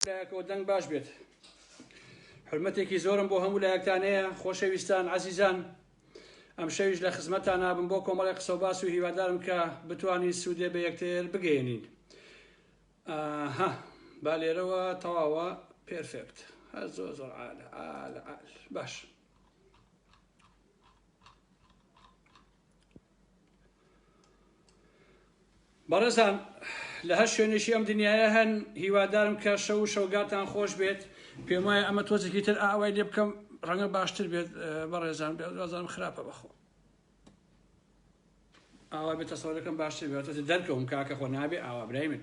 لایەکەوە دەنگ باش بێت. حورمەتێکی زۆرم بۆ هەموو لایەکتان هەیە خۆشەویستان عەزیزان ئەمشەویش لە خزمەتان نابم بۆ کۆمەڵی قسە و باس و هیوادارم کە بتوانین سوودێ بە یەکتر بگەیەنین. ئاها با لێرەوە تەواوە perfect هەر زۆر زۆر عالە عالە عال باش. بەڕێزان لە هەر شوێنێکی ئەم دنیایە هەن هیوادارم کە شەو و شەوگاتان خۆش بێت پێم وایە ئەمە تۆزێکی تر ئاوای لێ بکەم ڕەنگە باشتر بێت بەڕێزان بێزانم خراپە بەخۆ ئاوا بێت تەسەوەرەکەم باشتر بێت تۆزێ دەرکەوم کاکە خۆ نابێ ئاوا برای من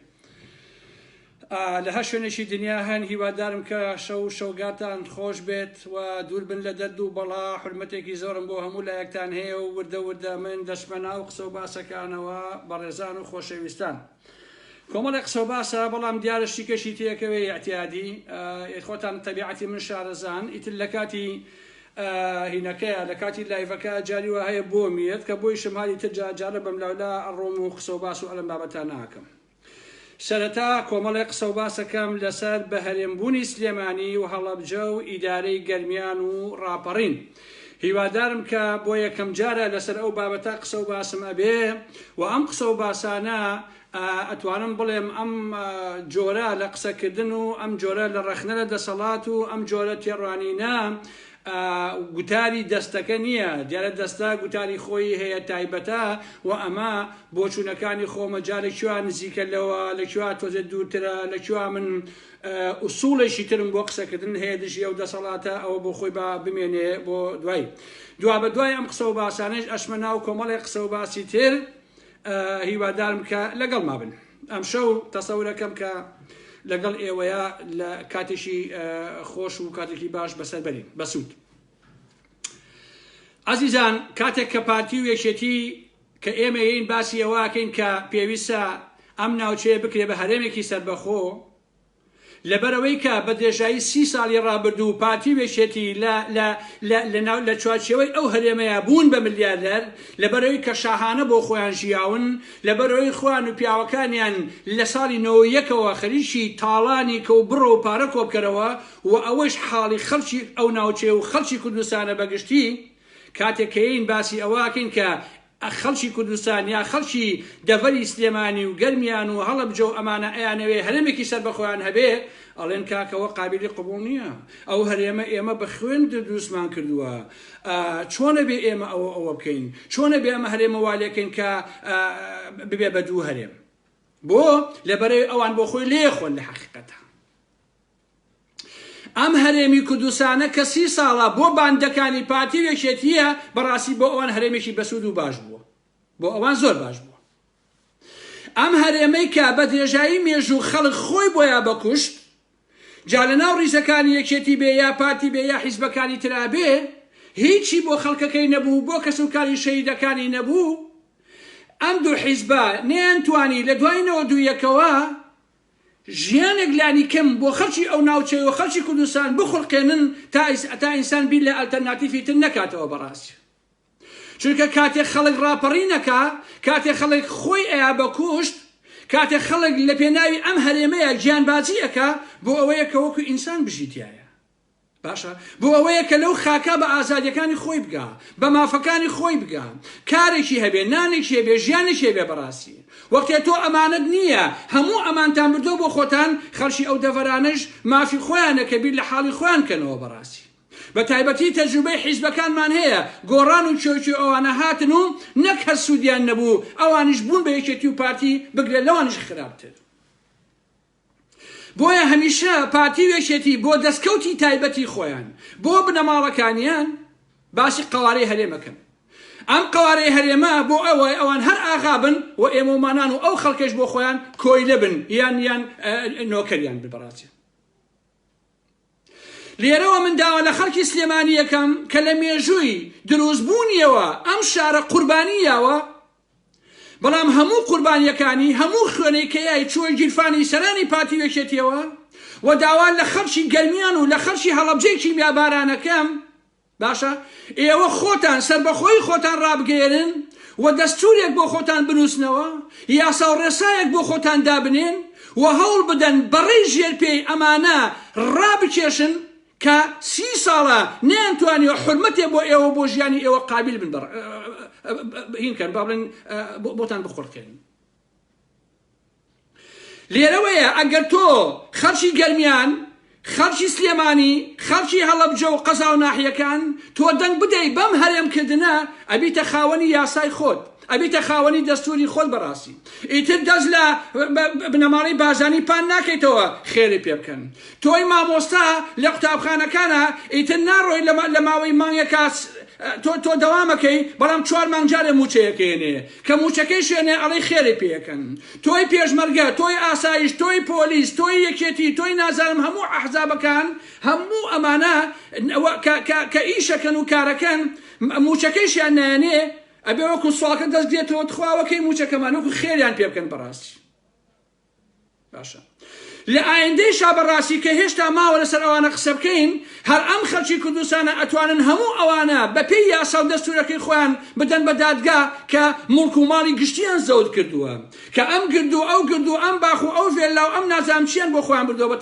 لە هەر شوێنێکی دنیا هەن هیوادارم کە شەو و شەوگاتان خۆش بێت و دوور بن لە دەرد و بەڵا حورمەتێکی زۆرم بۆ هەموو لایەکتان هەیە و وردە وردە من دەچمە ناو قسە و باسەکانەوە بەڕێزان و خۆشەویستان کۆمەڵێک قسە و باسە بەڵام دیارە شتیکەشی تێکەوێ ئیعتیادی خۆتان تەبیعەتی من شارەزان ئیتر لە کاتی هینەکەیە لە کاتی live ەکە جاری وا هەیە بۆم یەت کە بۆیشم هالی تر جارە بەم لاولا ئەڕۆم و قسە و باس و ئەلەم بابەتانە ئەکەم. سەرەتا کۆمەڵێک قسەو باسەکەم لەسەر بەهەرێمبوونی سلێمانی و هەڵەبجە و ئیدارەی گەرمیان و ڕاپەڕین. هیوادارم کە بۆ یەکەم جارە لەسەر ئەو بابەتە قسەو باسم ئەبێ و ئەم قسەو باسانە ئەتوانم بڵێم ئەم جۆرە لە قسەکردن و ئەم جۆرە لە ڕەخنە لە دەسەڵات و ئەم جۆرە تێڕوانینە گوتاری دەستەکە نییە، دیارە دەستە گوتاری خۆیی هەیە تایبەتە و ئەمە بۆچوونەکانی خۆمە جا لە کوێ نزیکە لەوە لە کوێ تۆزێ دوورترە لە کوێ من ئوسوڵێکی ترم بۆ قسەکردن هەیە دژی ئەو دەسەڵاتە ئەوە بۆ خۆی با بمێنێ بۆ دوای دوابەدوای ئەم قسە و باسانەش ئەچمە ناو کۆمەڵێک قسە و باسی تر هیوادارم کە لەگەڵما بن ئەمشەو تەسەورەکەم کە لەگەڵ ئێوەیە لە کاتێکی خۆش و کاتێکی باش بەسەر بەرین بەسوود ئازیزان کاتێک کە پارتی و یەکێتی کە ئێمە یین باسی ئەوەکەین کە پێویستە ئەم ناوچەیە بکرێ بە هەرێمێکی سەربەخۆ لەبەرئەوەی کە بە درێژایی سی ساڵی ڕابردوو پارتی و یەکێتی لە لە لە لە ناو لە چوارچێوەی ئەو هەرێمەیا بوون بە ملیاردەر، لەبەرئەوەی کە شاهانە بۆ خۆیان ژیاون، لەبەرئەوەی خۆیان و پیاوەکانیان لە ساڵی نەوە یەکەوە خەریکی تاڵانی کە و بڕە و پارە کۆبکەرەوە و ئەوەیش حاڵی خەڵکی ئەو ناوچەیە و خەڵکی کوردستانە بە گشتی، کاتێک کە یەین باسی ئەوە ئەکەین کە خەڵکی کوردستان یا خەڵکی دەڤەری سلێمانی و گەرمیان و هەڵەبجە و ئەمانە ئەیانەوێ هەرێمێکی سەربەخۆیان هەبێ، ئەڵێن کاکە ئەوە قابیلی قبوڵ نییە، ئەو هەرێمە ئێمە بە خوێن دروستمان کردووە، چۆن ئەبێ ئێمە ئەوە ئەوە بکەین، چۆن ئەبێ ئەمە هەرێمە وا لێکەین کە ببێ بە دوو هەرێم؟ بۆ؟ لەبەرئەوەی ئەوان بۆ خۆی لێخۆن لە حەقیقەتا. ئەم هەرێمی کوردستانە کە سی ساڵە بۆ باندەکانی پارتی و یەکێتییە بەڕاستی بۆ ئەوان هەرێمێکی بەسوود و باش بووە بۆ ئەوان زۆر باش بووە ئەم هەرێمەی کە بە درێژایی مێژوو خەڵک خۆی بۆیا بەکوشت جا لە ناو ڕیزەکانی یەکێتی بێ یا پارتی بێ یا حیزبەکانی ترا بێ هیچی بۆ خەڵکەکەی نەبوو بۆ کەسوکاری شەهیدەکانی نەبوو ئەم دوو حیزبە نەیانتوانی لە دوای نەوەدویەکەوە ژیانێک لانیکەم بۆ خەڵکی ئەو ناوچەیە و خەڵکی کوردستان بخوڵقێنن تا تا ئینسان بیر لە ئەلتەرناتیفی تر نەکاتەوە بەڕاستی چونکە کاتێک خەڵک ڕاپەڕین ئەکا کاتێک خەڵک خۆی ئەیا بە کوشت کاتێک خەڵک لە پێناوی ئەم هەرێمەیە گیانبازی ئەکا بۆ ئەوەیە کە وەکو ئینسان بژی تیایە باشە بۆ ئەوەیە کە لەو خاکە بە ئازادیەکانی خۆی بگا بە مافەکانی خۆی بگا کارێکی هەبێ نانێکی هەبێ ژیانێکی هەبێ بەڕاستی وەختێ تۆ ئەمانەت نییە هەموو ئەمانتان بردۆ بۆ خۆتان خەڵکی ئەو دەڤەرانەش مافی خۆیانە کە بیر لە حاڵی خۆیان کەنەوە بەڕاستی بە تایبەتی تەجروبەی حیزبەکانمان هەیە گۆڕان و کێوکێ ئەوانە هاتن و نەک هەر سوودیان نەبوو ئەوانیش بوون بە یەکێتی و پارتی بگرە لەوانیش خراپتر. بۆیە هەمیشە پارتی و یەکێتی بۆ دەستکەوتی تایبەتی خۆیان، بۆ بنەماڵەکانیان باسی قەوارەی هەرێم ئەکەن. ئەم قەوارەی هەرێمە بۆ ئەوەی ئەوان هەر ئاغا بن و ئێمەومانان و ئەو خەڵکەش بۆ خۆیان کۆیلە بن یان یان نۆکەریان بن بەڕاستی. لێرەوە من داوا لە خەڵکی سلێمانی ئەکەم کە لە مێژووی دروستبوونیەوە ئەم شارە قوربانی یاوە، بەڵام هەموو قوربانیەکانی هەموو خوێنەی کە یای چووە گیرفانی سەرانی پارتی و یەکێتیەوە و داوا لە خەڵکی گەرمیان و لە خەڵکی هەڵەبجەی کیمیابارانەکەم باشە ئێوە خۆتان سەربەخۆیی خۆتان ڕابگەیەنن و دەستورێک بۆ خۆتان بنووسنەوە، یاسا و ڕێسایەک بۆ خۆتان دابنێن. و هەوڵ بدەن بەڕێی ژێر پێی ئەمانە ڕابکێشن کە سی ساڵە نەیانتوانیوە حورمەتێ بۆ ئێوە بۆ ژیانی ئێوە قابیل بن بە هین کەن با بڵێن بۆتان بخوڵقێنن. لێرەوەیە ئەگەر تۆ خەڵکی گەرمیان، خەڵکی سلێمانی، خەڵکی هەڵەبجە و قەزا و ناحیەکان، تۆ دەنگ بدەی بەم هەرێم کردنە، ئەبیتە خاوەنی یاسای خۆت، ئەبیتە خاوەنی دەستوری خۆت بەڕاستی. ئیتر دەست لە بنەماڵەی بارزانی پان ناکەیتەوە خێرت پێ بکەن. تۆی مامۆستا لە قوتابخانەکانا ئیتر ناڕۆی لە ماوەی مانگێکا تۆ تۆ دەوامەکەی بەڵام چوار مانگ جارێ موچەیەکەیەنێ کە موچەکەی شوێنێ ئەڵێی خێرێ پێکەن تۆی پێشمەرگە تۆی ئاسایش تۆی پۆلیس تۆی یەکێتی تۆی نازانم هەموو ئەحزابەکان هەموو ئەمانە کە کە کە ئیشەکەن و کارەکەن موچەکەیشیان نایەنێ ئەبێ وەکو سواڵکە دەست گرێتەوە تخوا وەکەی موچەکەمان وەکو خێریان پێ بکەن بەڕاستی باشە لە ئایندەیشا بەڕاستی کە هێشتا ماوە لەسەر ئەوانە قسە بکەین هەر ئەم خەڵکی کوردستانە ئەتوانن هەموو ئەوانە بەپێی یاسا و دەستورەکەی خۆیان بدەن بە دادگا کە موڵک و ماڵی گشتیان زەوت کردووە کە ئەم گرد و ئەو گرد و ئەم باخ و ئەو ڤێللا و ئەم نازانم چیان بۆ خۆیان بردووە بە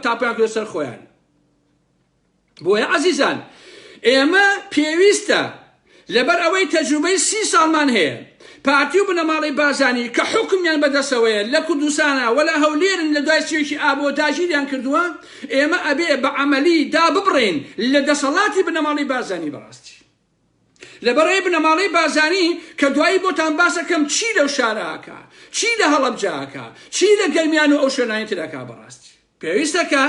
تاپۆیان کردوە سەر خۆیان. بۆیە ئازیزان ئێمە پێویستە لەبەر ئەوەی تەجروبەی سی ساڵمان هەیە پارتی و بنەماڵەی بارزانی کە حوکمیان بەدەستەوەیە لە کوردستانا و لە هەولێرن لە دوای سیەکی ئابەوە داگیریان کردووە ئێمە ئەبێ بە عەمەلی داببڕێین لە دەسەڵاتی بنەماڵەی بارزانی بەڕاستی لەبەرئەوەی بنەماڵەی بارزانی کە دوایی بۆتان باسەکەم چی لەو شارە ئەکا چی لە هەڵەبجە ئەکا چی لە گەرمیان و ئەو شوێنانی تر ئەکا بەڕاستی پێویستە کە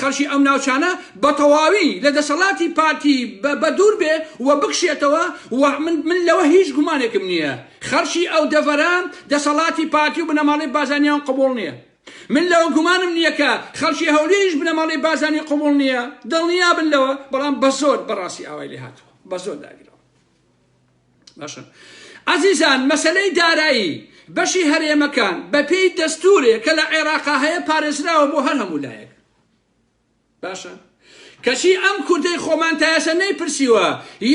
خەڵکی ئەم ناوچانە بە تەواوی لە دەسەڵاتی پارتی بە دوور بێ و بکشێتەوە و من من لەوە هیچ گومانێکم نییە خەڵکی ئەو دەڤەرە دەسەڵاتی پارتی و بنەماڵەی بارزانیان قبوڵ نییە من لەوە گومانم نییە کە خەڵکی هەولێریش بنەماڵەی بارزانی قبوڵ نییە، دڵنیابن لەوە، بەڵام بە زۆر بەڕاستی ئاوای لێ هاتووە، بە زۆر داگیراوە. باشە ئازیزان مەسەلەی دارایی بەشی هەرێمەکان بەپێی دەستورێ کە لە عێراقا هەیە پارێزراوە بۆ هەر هەموو لایەک. باشە کەچی ئەم کوردەی خۆمان تا ئێستا نەیپرسیوە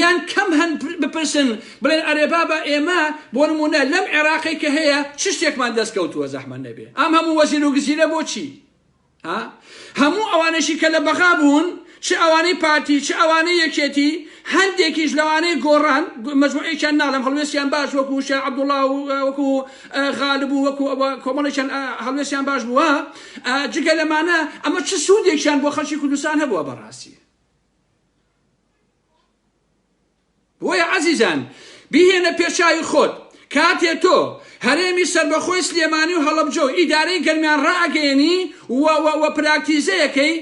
یان کەم هەن بپرسن بڵێن ئەرێ بابە ئێمە بۆ نمونە لەم عێراقەی کە هەیە چ شتێکمان دەست کەوتووە زەحمەت نەبێ ئەم هەموو وەزیر و گزیرە بۆچی ها هەموو ئەوانەشی کە لە بەغا بوون چ ئەوانەی پارتی چ ئەوانەی یەکێتی هەندێکیش لەوانەی گۆڕان مەجموعێکیان ناڵێم هەڵوێستیان باش وەکو شێخ عەبدوڵا و وەکو غالب و وەکو ئەوە کۆمەڵێکیان هەڵوێستیان باش بووە جگە لەمانە ئەمە چ سوودێکیان بۆ خەڵکی کوردستان هەبووە بەڕاستی بۆیە عەزیزان بیهێنە پێشاوی خۆت کاتێ تۆ هەرێمی سەربەخۆی سلێمانی و هەڵەبجە و ئیدارەی گەرمیان ڕائەگەیەنی و و پراکتیزەیەکەی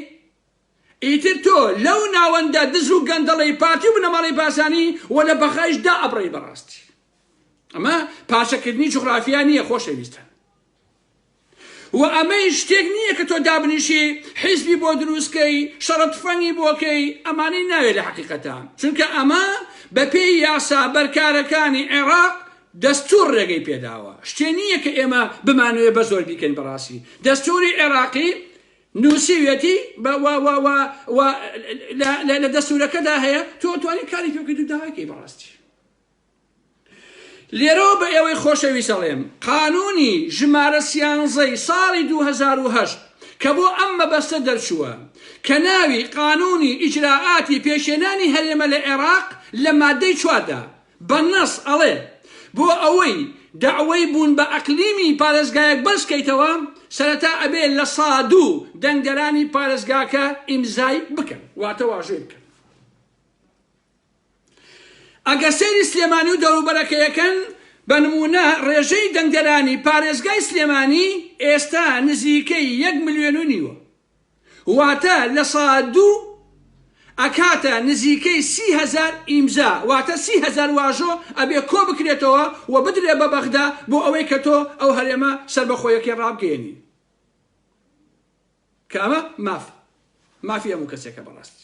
ئیتر تۆ لەو ناوەندە دز و گەندەڵەی پارتی و بنەماڵەی بارزانی و لە بەغایش دائەبڕێی بەڕاستی ئەمە پارچەکردنی جوغرافیا نییە خۆشەویستان و ئەمەی شتێک نییە کە تۆ دابنیشی حیزبی بۆ دروستکەی شەڕە تفەنگی بۆکەی ئەمانەی ناوێ لە حەقیقەتە چونکە ئەمە بەپێی یاسا بەرکارەکانی عێراق دەستور ڕێگەی پێداوە شتێ نییە کە ئێمە بمانەوێ بە زۆر بیکەین بەڕاستی دەستوری عێراقی نووسیویەتی بە و و و و لە لە لە دەستوورەکەدا هەیە تۆ ئەتوانی کاری پێ بکەیت و داوای کەی بەڕاستی لێرەوە بە ئێوەی خۆشەویست ئەڵێم قانوونی ژمارە سیانزەی ساڵی 2008 کە بۆ ئەم مەبەستە دەرچووە کە ناوی قانوونی ئیجرائاتی پێکهێنانی هەرێمە لە عێراق لە مادەی چواردا بە نەس ئەڵێ، بۆ ئەوەی دەعوەی بوون بە ئەقلیمی پارێزگایەک بەرز کەیتەوە، سەرەتا ئەبێ 2% دەنگدەرانی پارێزگاکە ئیمزای بکەن، واتە واژۆی بکەن. ئەگەر سەیری سلێمانی و دەوروبەرەکەیەکەن، بە نموونە ڕێژەی دەنگدەرانی پارێزگای سلێمانی ئێستا نزیکەی یەک ملیۆن و نیوە. واتە 2% ئەکاتە نزیکەی 30,000 ئیمزا، واتە 30,000 واژۆ ئەبێ کۆ بکرێتەوە و بدرێ بە بەغدا بۆ ئەوەی کە تۆ ئەو هەرێمە سەربەخۆیەکەی ڕابگەیەنی کە ئەمە ماف مافی هەموو کەسێکە بەڕاستی.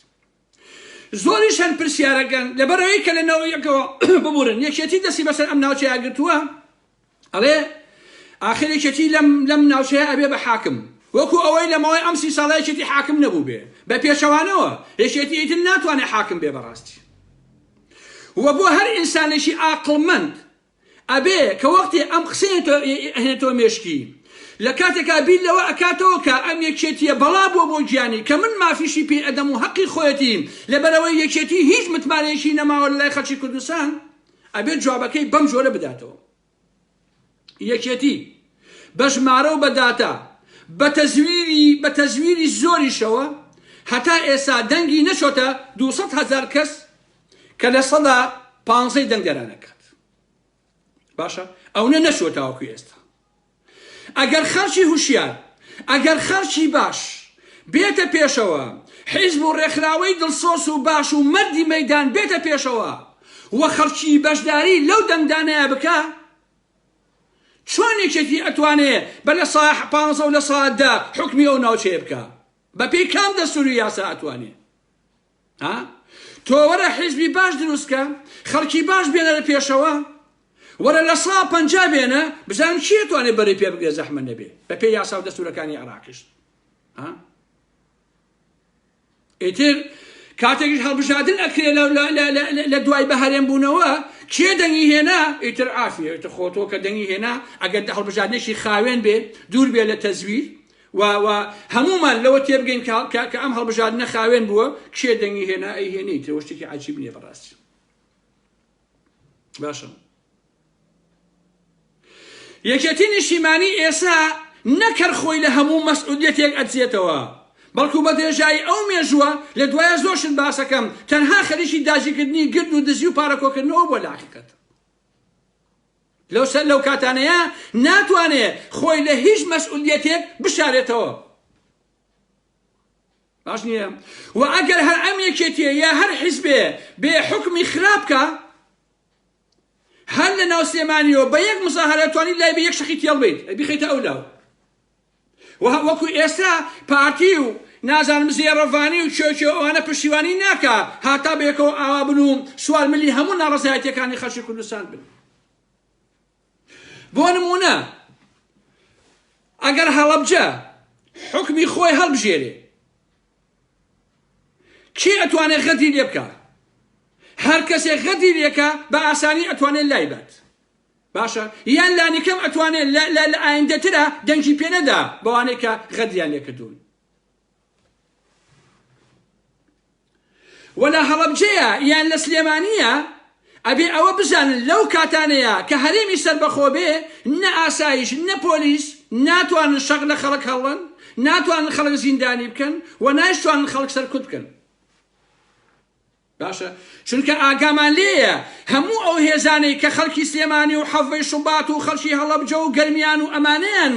زۆریش هەن پرسیارەکەن لەبەرئەوەی کە لە نەوەیەکەوە ببورن یەکێتی دەستی بەسەر ئەم ناوچەیە گرتووە ئەڵێ ئاخر یەکێتی لەم لەم ناوچەیە ئەبێ بە حاکم وەکو ئەوەی لە ماوەی ئەم سی ساڵە یەکێتی حاکم نەبوو بێ بە پێچەوانەوە یەکێتی ئیتر ناتوانێت حاکم بێ بەڕاستی و بۆ هەر ئینسانێکی ئاقڵمەند ئەبێ کە وەختی ئەم قسەیە ئەهێنێتەوە مێشکی. لە کاتێکا بیر لەوە ئەکاتەوە کە ئەم یەکێتیە بەڵا بووە بۆ گیانی کە من مافیشی پێ ئەدەم و هەقی خۆیەتی لەبەرئەوەی یەکێتی هیچ متمانەیەکی نەماوە لەلای خەڵکی کوردستان ئەبێت جوابەکەی بەم جۆرە بداتەوە یەکێتی بە ژمارە و بە داتا بە تەزویری بە تەزویری زۆریشەوە هەتا ئێستا دەنگی نەچۆتە 200 هەزار کەس کە لە سەدا پانزەی دەنگدەران ئەکات باشە ئەونە نەچووە تاوەکو ئێستا ئەگەر خەڵکی هوشیار ئەگەر خەڵکی باش بێتە پێشەوە حیزب و ڕێکخراوەی دڵسۆس و باش و مەردی مەیدان بێتە پێشەوە و خەڵکی بەشداری لەو دەنگدانەیە بکا چۆن یەکێتی ئەتوانێ بە لە سا پانزە و لە سا دە حوکمی ئەو ناوچەیە بکا بەپێی کام دەستور و یاسا ئەتوانێ ها تۆ وەرە حیزبی باش دروست کە خەڵکی باش بێنەرە پێشەوە وەرە لە سا 50 بێنە بزانم کێ توانێت بەرەی پێ بگرێ زەحمە نەبێ بەپێی یاسا و دەستورەکانی عێراقیش ها ئیتر کاتێکیش هەڵبژاردن ئەکرێ لە دوای بە هەرێم بوونەوە کێ دەنگی هێنا ئیتر عافیە ئیتر خۆتۆ کە دەنگی هێنا ئەگەر هەڵبژاردنێکی خاوێن بێ دوور بێ لە تەزویر و و هەموومان لەوە تێبگەین کە کە کە ئەم هەڵبژاردنە خاوێن بووە کێ دەنگی هێنا ئەی هێنی تر شتێکی عجیب نییە بەڕاستی باشە یەکێتی نیشتیمانی ئێسا نەک هەر خۆی لە هەموو مەسئولیەتێک ئەدزێتەوە بەڵکو بە درێژایی ئەو مێژووە لە دوایە زۆر شت باسەکەم تەنها خەریکی داگیرکردنی گرد و دزی و پارە کۆکردنەوە بووە لە حەقیقەت لەو سەر لەو کاتانەیە ناتوانێ خۆی لە هیچ مەسئولیەتێک بشارێتەوە باش نییە و ئەگەر هەر ئەم یەکێتیە یا هەر حیزبێ بێ حکمی خراپ کە هەر لە ناو سلێمانیەوە بە یەک مزاهرە توانی لای بە یەک شەقی تێڵ بیت بیخەیتە ئەو لاو و وەکو ئێستا پارتی و نازانم زێڕەڤانی و کێ کێ ئەوانە پشتیوانی ناکا هاتا بەیەکەوە ئاوا بن و سوار ملی هەموو ناڕەزایەتیەکانی خەڵکی کوردستان بن بۆ نمونە ئەگەر هەڵەبجە حکمی خۆی هەڵبژێرێ کێ ئەتوانێ غەدری لێ بکا هەر کەسێک غەدری لێکا بە ئاسانی ئەتوانێت لای بات باشە یان لانیکەم ئەتوانێت لە ئایندەترا دەنگی پێ نەدا بەوانەی کە غەدریان لێکردوون وە لە هەڵەبجەیە یان لە سلێمانیە ئەبێ ئەوە بزانن لەو کاتانەیا کە هەرێمی سەربەخۆ بێ نە ئاسایش نە پۆلیس ناتوانن شەق لە خەڵک هەڵڵن ناتوانن خەڵک زیندانی بکەن و نایشتوانن خەڵک سەرکوت بکەن. باشە چونکە ئاگامان لێیە هەموو ئەو هێزانەی کە خەڵکی سلێمانی و حەڤەی شوبات و خەڵکی هەڵەبجە و گەرمیان و ئەمانەیان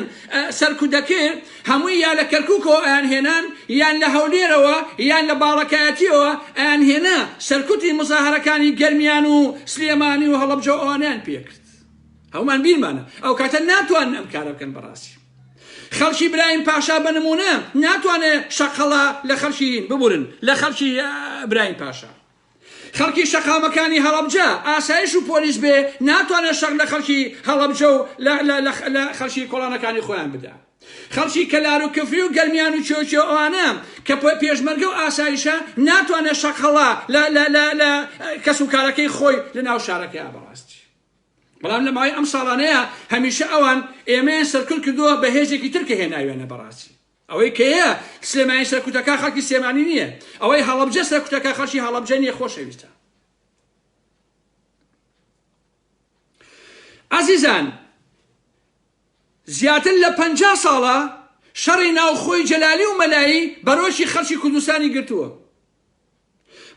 سەرکوت دەکرد هەمووی یا لە کەرکوکەوە ئەیان هێنان یان لە هەولێرەوە یان لە باڵەکایەتیەوە ئەیان هێنا سەرکوتی مزاهەرەکانی گەرمیان و سلێمانی و هەڵەبجە و ئەوانەیان پێکرد هەموومان بیرمانە ئەو کاتە ناتوانن ئەم کارە بکەن بەڕاستی خەڵکی برایم پاشا بە نمونە ناتوانێ شەقەڵە لە خەڵکی ببورن لە خەڵکی برایم پاشا خەڵکی شەقامەکانی هەڵەبجە ئاسایش و پۆلیس بێ ناتوانێت شەق لە خەڵکی هەڵەبجە و لە خەڵکی کۆڵانەکانی خۆیان بدا خەڵکی کەلار و کفری و گەرمیان و کێوکێ ئەوانە کە پێشمەرگە و ئاسایشە ناتوانێت شەقەڵە لە کەس و کارەکەی خۆی لە ناو شارەکەی بەڕاستی بەڵام لە ماوەی ئەم ساڵانەیە هەمیشە ئەوان ئێمەیان سەرکوت کردووە بە هێزێکی تر کە هێناویانە بەڕاستی ئەوەی کەیە سلێمانی سەرکوتەکە خەڵکی سلێمانی نییە ئەوەی هەڵەبجە سەرکوتەکە خەڵکی هەڵەبجە نییە خۆشەویستە ئازیزان زیاتر لە 50 ساڵە شەڕی ناوخۆی جەلالی و مەلایی بەرۆکی خەڵکی کوردستانی گرتووە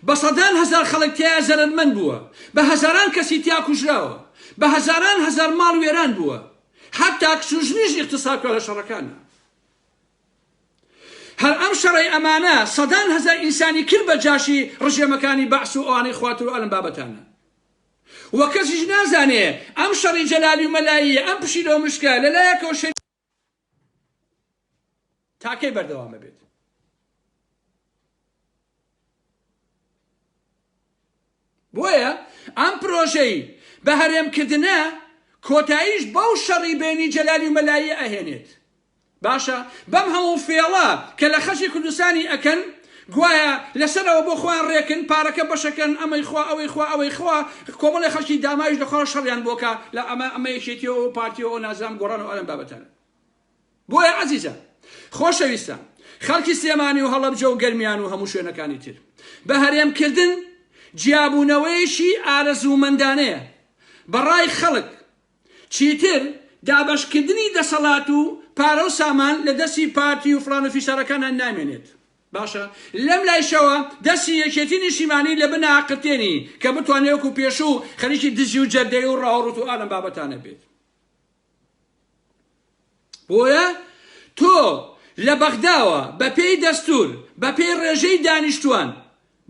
بە سەدان هەزار خەڵک تیایا زەرەرمەند بووە، بە هەزاران کەسی تیا کوژراوە، بە هەزاران هەزار ماڵ وێران بووە، حەتتا کچ و ژنیش ئیغتساب کرا لە شەڕەکانا. هەر ئەم شەڕەی ئەمانە سەدان هەزار ئینسانی کرد بە جاشی ڕژێمەکانی بەعس و ئەوانەی خواتر و ئەلم بابەتانە. وە کەسیش نازانێ ئەم شەڕی جەلالی و مەلاییە، ئەم پشیلە و مشکە لە لایەکەوە شەری تا کەی بەردەوام ئەبێت؟ بۆیە ئەم پرۆژەی بە هەرێمکردنە کۆتاییش بەو شەڕی بەینی جەلالی و مەلایی ئەهێنێت. باشە بەم هەموو فێڵە کە لە خەڵکی کوردستانی ئەکەن گوایە لەسەرەوە بۆ خۆیان ڕێکن پارەکە بەشەکەن ئەمەی خوا ئەوەی خوا ئەوەی خوا کۆمەڵی خەڵکی داماویش لە خۆ شەڕیان بۆکە لە ئەمە ئەمە یەکێتیەوە پارتیەوە نازانم گۆڕان و ئەم بابەتانە. بۆیە عەزیزان، خۆشەویستان، خەڵکی سلێمانی و هەڵەبجە و گەرمیان و هەموو شوێنەکانی تر، بە هەرێمکردن جیابوونەوەیەکی ئارەزوومەندانەیە. بە ڕای خەڵک، چیتر دابەشکردنی دەسەڵات و پارە و سامان لە دەستی پارتی و فڵان و فیسارەکانان نامێنێت. باشە لەم لایشەوە دەستی یەکێتی نیشتیمانی لە بن ئاقرتێنی کە بتوانێ وەکو پێشوو خەریکی دزی و جەردەیی و ڕاوڕووت و ئا لەم بابەتانە بێت. بۆیە تۆ لە بەغداوە بەپێی دەستور، بەپێی ڕێژەی دانیشتوان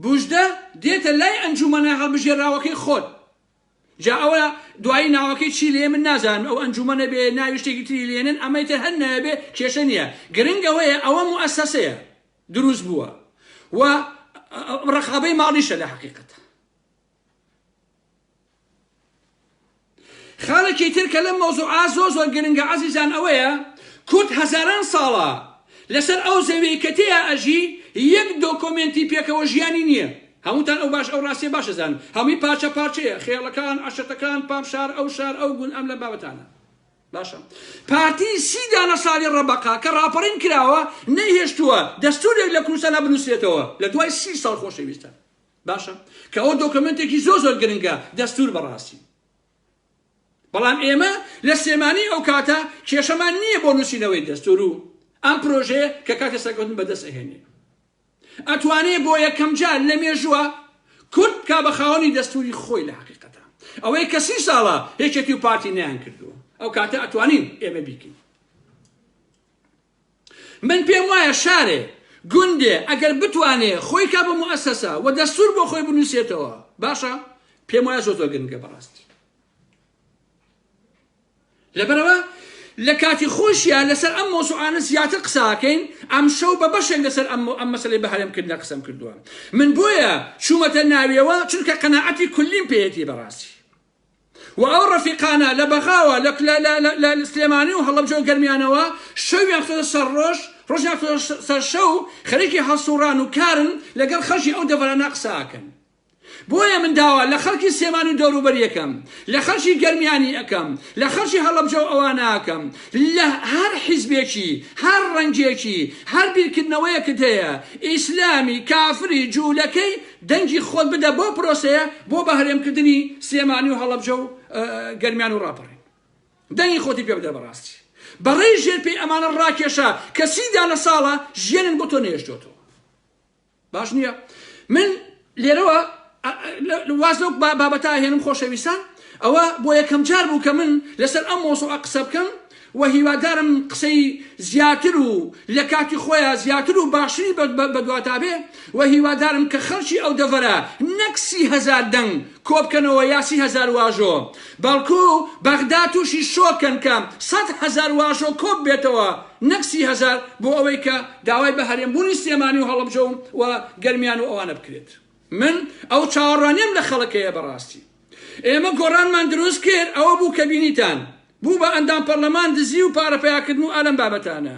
بوژدە دێتە لای ئەنجومەنە هەڵبژێراوەکەی خۆت. جا ئەوە دوایی ناوەکەی چی لێ من نازانم ئەو ئەنجومەنە بێ ناوی شتێکی تری لێنن ئەمەی تر هەر ناوێ بێ کێشە نییە گرنگ ئەوەیە ئەوە موئەسەسەیە دروست بووە و ڕەقابەی ماڵیشە لە حەقیقەتە. خاڵێکی تر کە لەم مەوزوعە زۆر زۆر گرنگە عەزیزان ئەوەیە کورد هەزاران ساڵە لەسەر ئەو زەویەی کە تێیا ئەژی یەک دۆکۆمێنتی پێکەوە ژیانی نییە هەمووتان ئەو باش ئەو ڕاستیە باش ئەزانن هەمووی پارچە پارچەیە خێڵەکان عەشرەتەکان پام شار ئەو شار ئەو گوند ئەم لەم بابەتانە باشە پارتی سی دانە ساڵی ڕەبەقە کە ڕاپەڕین کراوە نەیهێشتووە دەستورێک لە کوردستانا بنووسرێتەوە لە دوای سی ساڵ خۆشەویستان باشە کە ئەوە دۆکۆمێنتێکی زۆر زۆر گرنگە دەستور بەڕاستی بەڵام ئێمە لە سلێمانی ئەو کاتە کێشەمان نییە بۆ نووسینەوەی دەستور و ئەم پرۆژەیە کە کاتێ سەرکەوتن بەدەست ئەهێنێ ئەتوانێ بۆ یەکەم جار لە مێژووە کورد بکا بە خاوەنی دەستوری خۆی لە حقیقەتە ئەوەی کە سی ساڵە یەکێتی و پارتی نەیان کردووە ئەو کاتە ئەتوانین ئێمە بیکەین. من پێم وایە شارێ، گوندێ ئەگەر بتوانێ خۆی کا بە موئەسەسە و دەستوور بۆ خۆی بنووسێتەوە باشە، پێم وایە زۆر زۆر گرنگە بەڕاستی. لەبەرئەوە لە کاتی خۆشیا لەسەر ئەم مەوزوعانە زیاتر قسە ئەکەین، ئەمشەو بە بەشێک لەسەر ئەم ئەم مەسەلەی بە هەرێم کردنە قسەم کردووە. من بۆیە چوومەتە ناویەوە چونکە قەناعەتی کوللیم پێیەتی بەڕاستی. و ئەو ڕەفیقانە لە بەغاوە لە لە لە لە لە سلێمانی و هەڵەبجە و گەرمیانەوە شەویان خستۆتە سەر ڕۆژ، ڕۆژیان خستۆتە سەر شەو، خەریکی هەڵسوڕان و کارن، لەگەڵ خەڵکی ئەو دەڤەرانە قسە ئەکەن. بۆیە من داوا لە خەڵکی سلێمانی و دەوروبەری ئەکەم، لە خەڵکی گەرمیانی ئەکەم، لە خەڵکی هەڵەبجە و ئەوانە ئەکەم، لە هەر حیزبێکی، هەر ڕەنگێکی، هەر بیرکردنەوەیەکت هەیە، ئیسلامی، کافری، جوولەکەی، دەنگی خۆت بدە بەو پرۆسەیە بۆ بە هەرێمکردنی سلێمانی و هەڵەبجە و گەرمیان و ڕاپەڕین دەنگی خۆتی پێ بدە بەڕاستی بەڕێی ژێر پێی ئەمانە ڕاکێشە کە سی دانە ساڵە ژیانن بۆ تۆ نێشتۆتەوە باش نییە من لێرەوە واز لەو بابەتە هێنم خۆشەویستان ئەوە بۆ یەکەم جار بوو کە من لەسەر ئەم مۆزوعە قسە بکەم و هیوادارم قسەی زیاتر و لە کاتی خۆیا زیاتر و باشتری بەدواتا بێ و هیوادارم کە خەڵکی ئەو دەڤەرە نەک 30هەزار دەنگ کۆبکەنەوە یا 30هەزار واژۆ بەڵکو بەغدا تووشی شۆک کەن کە 100هەزار واژۆ کۆببێتەوە نەک 30هەزار بۆ ئەوەی کە داوای بە هەرێمبوونی سلێمانی و هەڵەبجە و گەرمیان و ئەوانە بکرێت. من ئەو چاوەڕوانیەم لە خەڵک هەیە بەڕاستی ئێمە گۆڕانمان دروست کرد ئەوە بوو کە بینیتان بوو بە ئەندام پەڕلەمان دزی و پارە پەیاکردن و ئالەم بابەتانە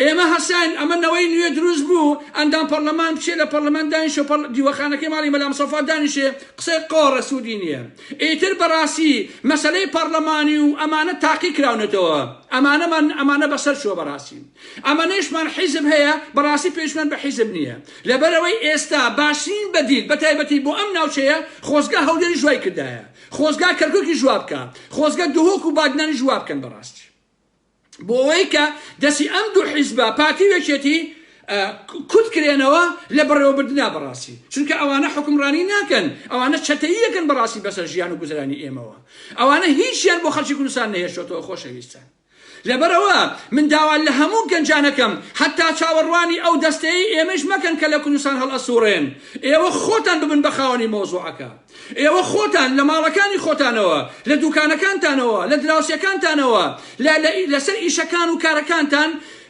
ئێمە هەستاین ئەمە نەوەی نوێ دروست بوو ئەندام پەڕلەمان بچێ لە پەڕلەمان دانیشێ و دیوەخانەکەی ماڵی مەلا مستەفا دانیشێ قسەی قۆڕە سوودی نییە ئیتر بەڕاستی مەسەلەی پەڕلەمانی و ئەمانە تاقی کراونەتەوە ئەمانەمان ئەمانە بەسەر چووە بەڕاستی ئەمەنەیشمان حیزب هەیە بەڕاستی پێویستمان بە حیزب نییە لەبەرئەوەی ئێستا باشترین بەدیل بەتایبەتی بۆ ئەم ناوچەیە خۆزگە هەولێریش وای کردایە خۆزگا کەرکوکیش وا بکا خۆزگە دهۆک و بادینانیش وا بکەن بەڕاستی بۆ ئەوەی کە دەستی ئەم دوو حیزبە پارتی و یەکێتی کورت کرێنەوە لە بەڕێوەبردنا بەڕاستی چونکە ئەوانە حکومڕانی ناکەن ئەوانە چەتەییەکەن بەڕاستی بەسەر ژیان و گوزەرانی ئێمەوە ئەوانە هیچیان بۆ خەڵکی کوردستان نەهێشتۆتەوە خۆشەویستان لەبەرئەوە من داوا لە هەموو گەنجان ئەکەم حەتا چاوەڕوانی ئەو دەستەیەی ئێمەیش مەکەن کە لە کوردستان هەڵئەسوڕێن، ئێوە خۆتان ببن بە خاوەنی مەوزوعەکە. ئێوە خۆتان لە ماڵەکانی خۆتانەوە، لە دوکانەکانتانەوە، لە دراوسێکانتانەوە، لە لە لەسەر ئیشەکان و کارەکانتان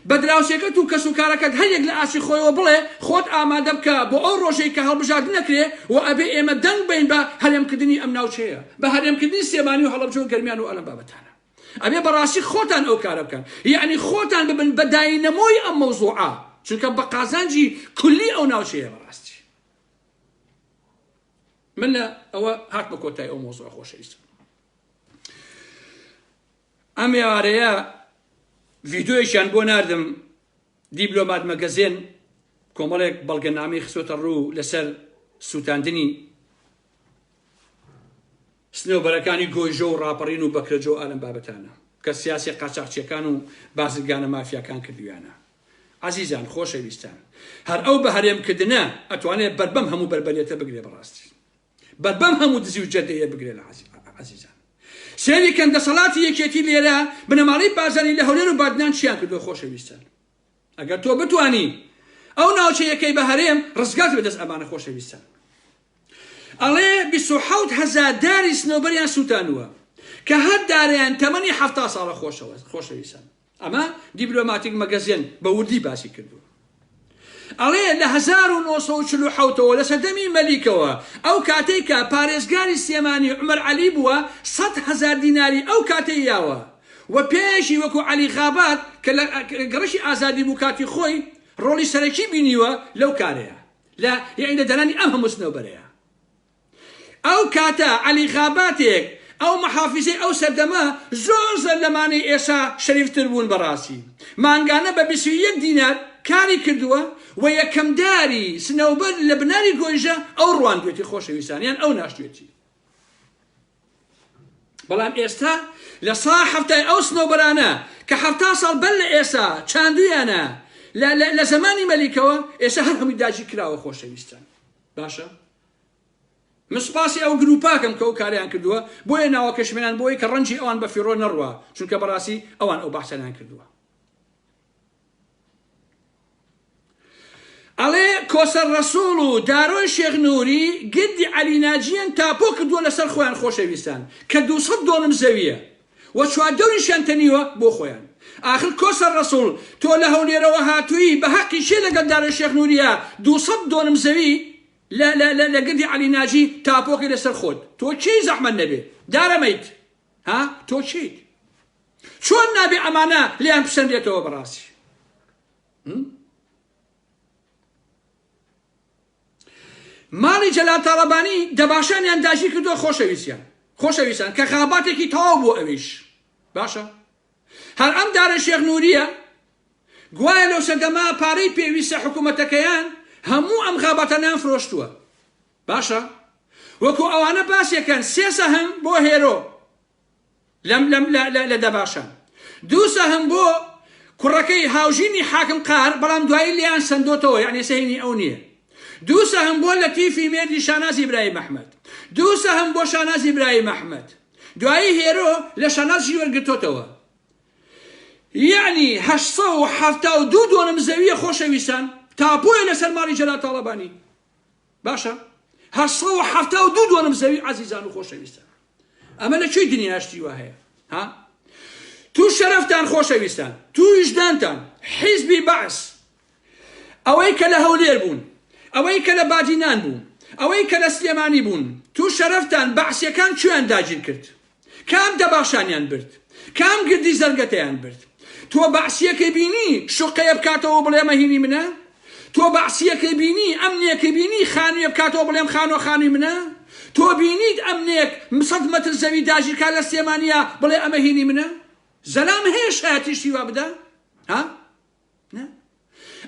بە دراوسێکەت و کەسوکارەکەت هەر یەک لە ئاستی خۆیەوە بڵێ خۆت ئامادە بکە بۆ ئەو ڕۆژەی کە هەڵبژاردن ئەکرێ و ئەبێ ئێمە دەنگ بەین بە هەرێمکردنی ئەم ناوچەیە، بە هەرێمکردنی سلێمانی و هەڵەبجە و گەرمیان و ئەلەم بابەتانە. ئەبێ بەڕاستی خۆتان ئەو کارە بکەن یەعنی خۆتان ببن بە داینەمۆی ئەم مەوزوعە چونکە بە قازانجی کولی ئەو ناوچەیە بەڕاستی من لە ئەوە هاتمە کۆتای ئەو مەوزوعە خۆشەویستم ئەم ئێوارەیە. ڤیدۆیەکیان بۆ ناردم دیبلۆمات مەگەزێن کۆمەڵێک بەڵگەنامەی خستۆتە ڕوو لەسەر سووتاندنی سنەوبەرەکانی گۆیژۆ و ڕاپەڕین و بەکرەجۆ و ئالەم بابەتانە کە سیاسی قاچاخچیەکان و بازرگانە مافیاکان کردویانە. عەزیزان خۆشەویستان هەر ئەو بە هەرێم کردنە ئەتوانێ بەر بەم هەموو بەربەریەتە بگرێ بەڕاستی بەر بەم هەموو دزی و جەردەیە بگرێ لە عەزیزان سەیری کەن دەسەڵاتی یەکێتی لێرە بنەماڵەی بارزانی لە هەولێر و بادینان چیان کردووە خۆشەویستان ئەگەر تۆ بتوانی ئەو ناوچەیەکەی بە هەرێم ڕزگارت بێ دەست ئەمانە خۆشەویستان ئەڵێ 27 هەزار داری سنۆبەریان سووتانووە کە هەر دارەیان تەمەنی 70 ساڵە خۆشەوە خۆشەویستان ئەمە دیبلۆماتیک مەگەزێن بە وردی باسی کردووە. ئەڵێ لە 1947 ەوە لە سەردەمی مەلیکەوە ئەو کاتەی کە پارێزگاری سلێمانی عومەر عەلی بووە 100,000 دیناری ئەو کاتەی یاوە و پیاوێکی وەکو عەلی غابات کە لە گەڕەکی ئازادی بوو کاتی خۆی ڕۆڵی سەرەکی بینیوە لەو کارەیە لە یەعنی لە دانانی ئەم هەموو سنەوبەرەیە. ئەو کاتە عەلی غاباتێک ئەو محافیزەی ئەو سەردەمە زۆر زۆر لەمانەی ئێسا شەریفتر بوون بەڕاستی مانگانە بە 21 دینار کاری کردووە و یەکەم داری سنەوبەر لە بناری گۆیژە ئەو ڕواندوێتی خۆشەویستان یان ئەو ناشتوێتی بەڵام ئێستا لە سا حەفتای ئەو سنەوبەرانە کە 70 ساڵ بەر لە ئێسا چاندویانە لە زەمانی مەلیکەوە ئێستا هەر هەمووی داگیر کراوە خۆشەویستان باشە من سوپاسی ئەو گروپاکەم کە ئەو کاریان کردووە بۆیە ناوەکەشمێنان بۆی کە ڕەنجی ئەوان بە فیڕۆ نەڕوا چونکە بەڕاستی ئەوان ئەو بەحسەیان کردووە ئەڵێ کۆسەر ڕەسوڵ و دارۆی شێخ نوری گردی عەلی ناجیان تاپۆ کردووە لەسەر خۆیان خۆشەویستان کە 200 دۆنم زەویە و چواردەوریشیان تەنیوە بۆ خۆیان ئاخر کۆسەر ڕەسوڵ تۆ لە هەولێرەوە هاتووی بە هەقی کێ لەگەڵ دارۆی شێخ نوریە 200 دۆنم زەوی لە لە لە لە گردی عەلی ناجی تاپۆکەی لەسەر خۆت تۆ کێی زەحمەت نەبێ دارەمەیت ها تۆ کێیت چۆن نابێ ئەمانە لێیان بسەنرێتەوە بەڕاستی ماڵی جەلال تاڵەبانی دەباشانیان داگیر کردووە خۆشەویستیان خۆشەویستان کە خاباتێکی تەواو بۆ ئەویش باشە هەر ئەم دارە شێخ نوریە گوایە لەو سەردەمە پارەی پێویستە حکوومەتەکەیان هەموو ئەم غاباتانیان فرۆشتووە باشە وەکو ئەوانە باسیەکەن سێ سەهم بۆ هێرۆ لەم لەم لە لە لە دەباشان دوو سەهم بۆ کوڕەکەی هاوژینی حاکم قار بەڵام دوایی لێیان سەندۆتەوە یعنی سەهینی ئەو نییە دوو سەهم بۆ لەتیفی مێردی شاناز ئیبراهیم ئەحمەد دوو سەهم بۆ شاناز ئیبراهیم ئەحمەد دوایی هێرۆ لە شانازی وەرگرتۆتەوە یەعنی 872 دۆنم زەویە خۆشەویستان تاپۆیە لەسەر ماڵی جەلال تاڵەبانی باشە 872 دۆنم زەوی عەزیزان و خۆشەویستان ئەمە لە کوێی دنیا شتی وا هەیە ها تو شەرەفتان خۆشەویستان تو ویژدانتان حیزبی بەعس ئەوەی کە لە هەولێر بوون ئەوەی کە لە بادینان بوو ئەوەی کە لە سلێمانی بوون تو شەرەفتان بەعسیەکان کوێیان داگیر کرد کام دەباشانیان برد؟ کام گردی زەرگەتەیان برد؟ تۆ بەعسییەکەی بینی شوقەیە بکاتەوە و بڵێ ئەمە هینی منە؟ تۆ بەعسییەکەی بینی ئەمنێکی بینی خانوویە بکاتەوە بڵێ ئەم خانووە خانووی منە؟ تۆ بینیت ئەمنێک سەد مەتر زەوی داگیرکا لە سلێمانییە بڵێ ئەمە هینی منە؟ زەلام هەیە شایەتی شتی وا بدا؟ ها؟ نا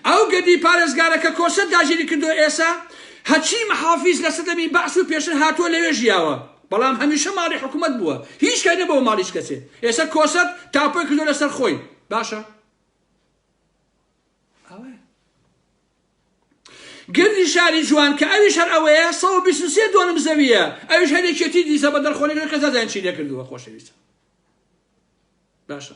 ئەو گردی پارێزگارە کە کۆسەر داگیری کردوە ئێسا هەرچی محافیز لە سەدەمی بەعس و پێشتر هاتوە لەوێ ژیاوە بەڵام هەمیشە ماڵی حکومەت بووە هیچ کات نەبووە ماڵی هیچ کەسێ ئێسا کۆسەر تاپۆی کردوە لەسەر خۆی باشە ئەوەیە گردی شاری جوان کە ئەویش هەر ئەوەیە 123 دۆنم زەویە ئەویش هەر یەکێتی دیسە بە دەرخۆنێک کەس نازانێت چی لێکردووە خۆشەویستە باشە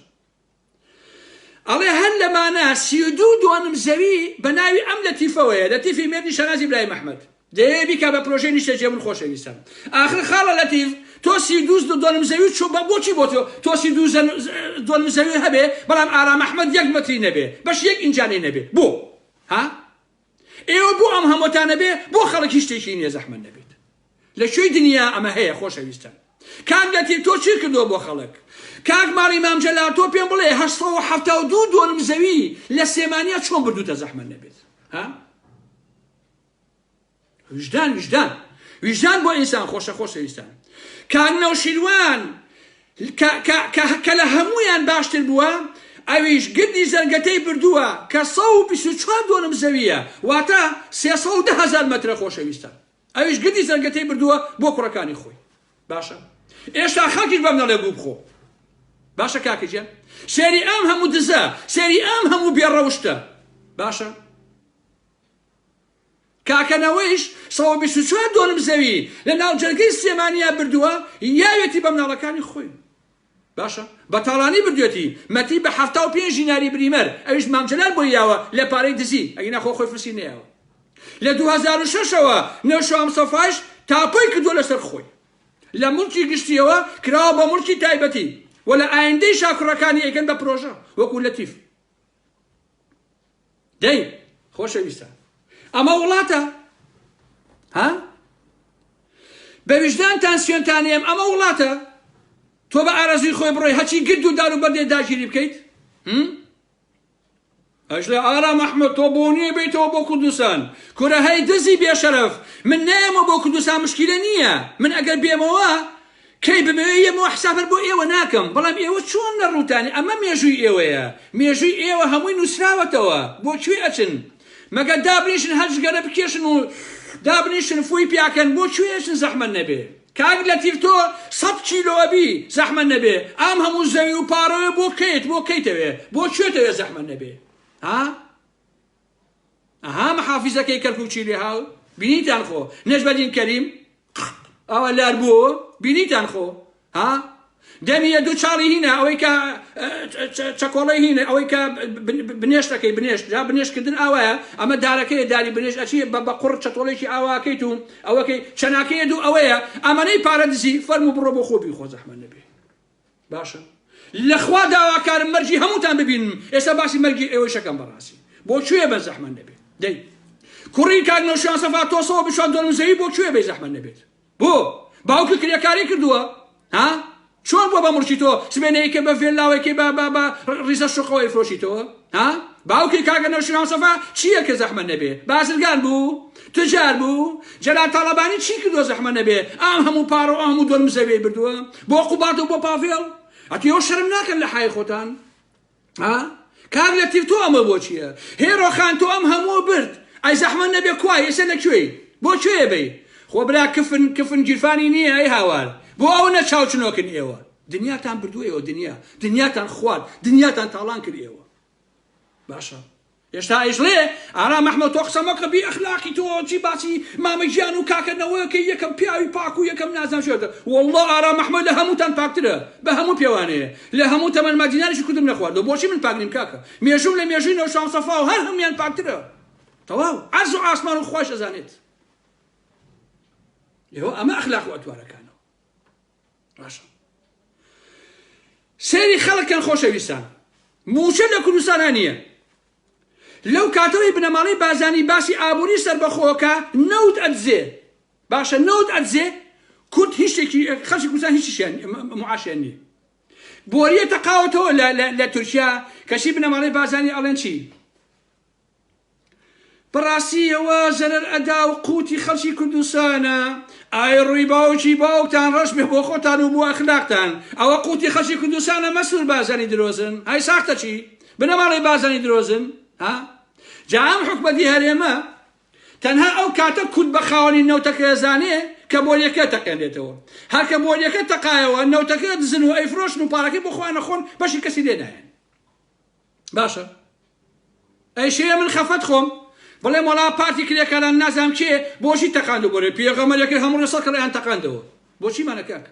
ئەڵێ هەر لەمانە 32 دۆنم زەوی بە ناوی ئەم لەتیفەوەیە، لەتیفی مێردی شانازی برایم ئەحمەد. دەیەوێ بیکا بە پرۆژەی نیشتەجێبوون خۆشەویستان. ئاخر خاڵە لەتیف تۆ 32 دۆنم زەوی چۆ بە بۆچی بۆ تۆ تۆ 32 دۆنم زەوی هەبێ بەڵام ئارام ئەحمەد یەک مەتری نەبێ بەش یەک ئینجانەی نەبێ بۆ ها ئێوە بۆ ئەم هەمووتانە بێ بۆ خەڵک هیچ شتێکی نییە زەحمەت نەبێت لە کوێی دنیا ئەمە هەیە خۆشەویستان کاک لەتیف تۆ چی کردووە بۆ خەڵک کاک ماڵی مام جەلال تۆ پێم بڵێ 872 دۆنم زەوی لە سلێمانیا چۆن بردوتە زەحمەت نەبێت ها ویژدان ویژدان ویژدان بۆ ئینسان خۆشە خۆشەویستان کاک نەوشیروان کە لە هەمویان باشتر بووە. ئەویش گردی زەرگەتەی بردووە کە 124 دۆنم زەوییە واتە 310 هەزار مەترە خۆشەویستان ئەویش گردی زەرگەتەی بردووە بۆ کوڕەکانی خۆی باشە ئێشتا خەڵکیش بەم نەڵێ گوو بخۆ باشە کاکە گیان سێری ئەم هەموو دزە سێری ئەم هەموو بێڕەوشتە باشە کاکە نەوەیش 124 دۆنم زەوی لە ناوجەرگەی سلێمانیا بردووە یاوێتی بە مناڵەکانی خۆی باشە بە تاڵانی بردوێتی مەتی بە 75 دیناری بریمەر ئەویش مام جەلال بۆی یاوە لە پارەی دزی ئەگینا خۆ خۆی فلسی نەیاوە لە 2006 ەوە نەوشیروان مستەفایش تاپۆی کردووە لەسەر خۆی لە موڵکی گشتیەوە کراوە بە موڵکی تایبەتی و لە ئایندەیشا کوڕەکانی ئەیکەن بە پرۆژە وەکو لەتیف دەی خۆشەویستان ئەمە وڵاتە ها بە ویژدانتان سوێنتان ئێم ئەمە وڵاتە تۆ بە ئارەزوی خۆی بڕۆی هەچی گرد و دار و بەردێ داگیری بکەیت ئەشڵێ ئارام ئەحمەد تۆ بۆ نییە بێیتەوە بۆ کوردستان کورە هەی دزی بێشەرەف من نایەمەوە بۆ کوردستان مشکیلە نییە من ئەگەر بێمەوە کەی بمەوێ یەمەوە حساب هەر بۆ ئێوە ناکەم بەڵام ئێوە چۆن لە ڕووتانی ئەمە مێژووی ئێوەیە مێژووی ئێوە هەمووی نووسراوەتەوە بۆ کوێ ئەچن مەگەر دابنیشن هەر جگەرە بکێشن و دابنیشن فووی پیاکەن بۆ کوێ ئەچن زەحمەت نەبێ کاک لەتیف تۆ سەت کیلۆ ئەبی زەحمەت نەبێ ئەم هەموو زەوی و پارەوێ بۆ کەیت بۆ کەیتەوێ بۆ کوێتەوێ زەحمەت نەبێ ها ئەها محافیزەکەی کەرکوکی لێ هاو بینیتان خۆ نەجمەدین کەریم ئەوە لار بوو بینیتان خۆ ها دەمی یە دوو چاڵی هینە ئەوەی کە چەکۆڵەی هینە ئەوەی کە بنێشتەکەی بنێشت جا بنێشتکردن ئاوایە ئەمە دارەکەیە داری بنێشت ئەچی بە بە قوڕ چەتۆڵێکی ئاواکەیت و ئەوەکەی چەناکەیە دوو ئەوەیە ئەمەنەی پارە دزی فەرموو بڕۆ بۆ خۆ بیخۆ زەحمەت نەبێ باشە لەخوا داواکارم مەرگی هەمووتان ببینم ئێستا باسی مەرگی ئێوەی شەکەم بەڕاستی بۆ کوێ بە زەحمەت نەبێ دەی کوڕی کاک نەوشیروان سەفا تۆسەوە بچوان دۆنم زەوی بۆ کوێ بێ زەحمەت نەبێت بۆ؟ باوکت کرێکاری کردووە؟ ها؟ چۆن بووە بە موڵکی تۆ؟ سبەینێ ئەیکەی بە ڤێللاوە ئەیکەی بە بە بە ڕیزە شوقەوە ئەیفرۆشیتەوە؟ ها؟ باوکی کاکە نەوشیروان مستەفا چییە کە زەحمەت نەبێ؟ بازرگان بوو؟ تجار بوو؟ جەلال تاڵەبانی چی کردووە زەحمەت نەبێ؟ ئەم هەموو پارە و ئەم هەموو دۆنم زەویەی بردووە؟ بۆ قوباد و بۆ پاڤێڵ؟ ئەتو ئێوە شەرم ناکەن لە حای خۆتان؟ ها کاک لەتیف تۆ ئەمە بۆ چیە هێرۆ خان تۆ ئەم هەموو برد ئەی زەحمەت نەبێ کوای ئێستا لە کوێی بۆ کوێ بی خۆ برا کفن کفن گیرفانی نییە ئەی هاوار بۆ ئەو نە چاوچنۆکن ئێوە دنیاتان بردووە ئێوە دنیا دنیاتان خوارد دنیاتان تاڵان کرد ئێوە باشە هێشتا ئەیشڵێ ئارام ئەحمەد تۆ قسە مەکە بی ئەخلاقی تۆ چی باسی مامە گیان و کاکە نەوەکەی یەکەم پیاوی پاک و یەکەم نازانم چی واللە ئارام ئەحمەد لە هەمووتان پاکترە بە هەموو پێوانەیە لە هەموو تەمەن مادینانیشی کوردم نەخواردوە بۆچی من پاک نیم کاکە مێژووم لە مێژووی نەوشیروان سەفا و هەر هەموویان پاکترە تەواو عەرز و ئاسمان و خوایش ئەزانێت ئێوە ئەمە ئەخلاق و ئەتوارەکانەوە باشە سەیری خەڵک کەن خۆشەویستان موچە لە کوردستانا نییە لەو کاتەوەی بنەماڵەی بازانی باسی ئابووری سەربەخۆکە نەوت ئەدزێ باشە نەوت ئەدزێ کورد هیچ شتێکی خەڵکی کوردستان هیچیان معاشیان نییە بۆریە تەقاوەتەوە لە تورکیا کەچی بنەماڵەی بازانی ئەڵێن چی بەڕاستی ئەوە زەرەر ئەدا و قوتی خەڵکی کوردستانە ئای ڕووی باوکی باوکتان ڕەش بێ بۆ خۆتان و بۆ ئەخلاقتان ئەوە قوتی خەڵکی کوردستانە مەسرور بارزانی درۆزن هەی ساختەچی بنەماڵەی بارزانی درۆزن ها جا ئەم حکومەتی هەرێمە تەنها ئەو کاتە کورد بە خاوەنی نەوتەکە ئەزانێ کە بۆریەکە تەقێنرێتەوە هەر کە بۆریەکە تەقایەوە نەوتەکە دزن و ئەیفرۆشن و پارەکەی بۆ خۆیان ئەخۆن بەشی کەسی لێ نایەن باشە ئەی شێ من خەفەت خۆم بڵێم وەڵا پارتی کرێکاران نازانم کێ بۆچی تەقاندو بۆرێ پێغەمەرەکەی هەموو ڕێ سەد تەقاندەوە بۆچیمانە کاک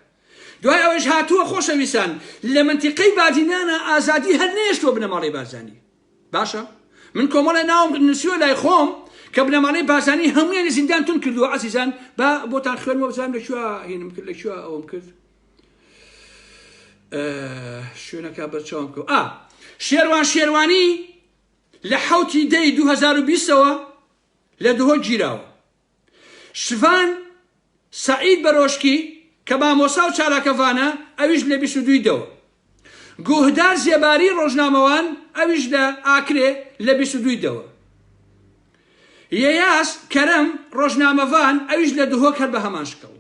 دوای ئەوەیش هاتووە خۆشەویستان لە منتیقەی بادینانە ئازادی هەر نێشتووە بنەماڵەی بارزانی باشە من کۆمەڵێ ناوم نووسیوە لای خۆم کە بنەماڵەی بارزانی هەموویان لە زیندان تون کردووە عەزیزان با بۆتان خوێنمەوە بزانم لە کوێ هینم کرد لە کوێ ئەوم کرد شوێنەکە بەرچاوم کەوت ئا شێروان شێروانی لە حوتی دەی 2020ەوە لە دهۆک گیراوە شڤان سەعید بەرۆشکی کە مامۆسا و چالاکەڤانە ئەویش لە 22 دەوە گوهدار زێباری ڕۆژنامەوان ئەویش لە ئاکرێ لە 22 دەوە یەیاس کەرەم ڕۆژنامەڤان ئەویش لە دهۆک هەر بە هەمان شکڵ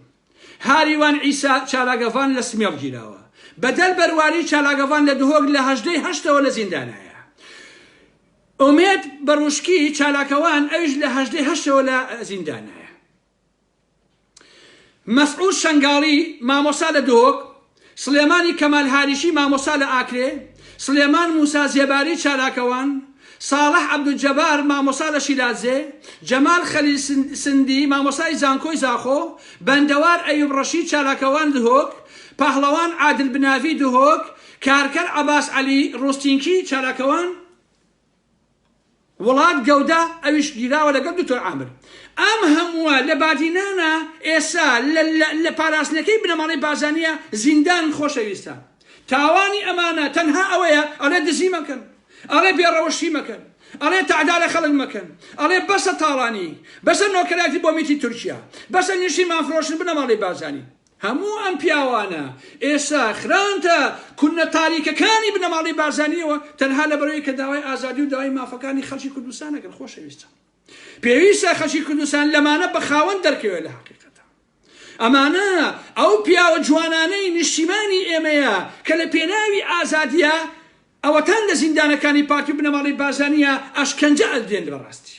هاریوان عیسا چالاکڤان لە سمێڵ گیراوە. بەدەل بەرواری چالاکەڤان لە دهۆک لە هەژدەی هەشتەوە لە زیندانایە. ئومێد بەڕوشکی چالاکەوان ئەویش لە هەژدەی هەشتەوە لە زیندانایە. مەسعود شەنگاڵی مامۆستا لە دهۆک، سڵێمانی کەمال هاریشی مامۆستا لە ئاکرێ، سڵێمان موسا زێباری چالاکەوان، ساڵح عەبدولجەبار مامۆستا لە شیلادزێ، جەمال خەلیل سندی مامۆستای زانکۆی زاخۆ، بەندەوار ئەیوب ڕەشید چالاکەوان دهۆک، پەهڵەوان عادل بناڤی دهۆک، کارکەر عەباس عەلی ڕوستینکی چالاکەوان، وڵات گەودە ئەویش گیراوە لەگەڵ دکتۆر عامر ئەم هەمووە لە بادینانە ئێسا لە پاراستنەکەی بنەماڵەی بارزانیە زیندان خۆشەویستان تاوانی ئەمانە تەنها ئەوەیە ئەڵێ دزی مەکەن ئەڵێ بێڕەوشی مەکەن ئەڵێ تەعدا لە خەڵک مەکەن ئەڵێ بەسە تاڵانی بەسە نۆکەرایەتی بۆ میتی تورکیا بەسە نیشتیمان فرۆشن بنەماڵەی بارزانی هەموو ئەم پیاوانە ئێستا خرانتە کونە تاریکەکانی بنەماڵەی بارزانیەوە تەنها لەبەرئەوەی کە داوای ئازادی و داوای مافەکانی خەڵکی کوردستان ئەکەن. خۆشەویستان پێویستە خەڵکی کوردستان لەمانە بە خاوەن دەرکەوێت لە حەقیقەتە ئەمانە ئەو پیاوە جوانانەی نیشتیمانی ئێمەیە کە لە پێناوی ئازادیە ئەوەتان لە زیندانەکانی پارتی و بنەماڵەی بارزانیە ئەشکەنجە ئەدرێن بەڕاستی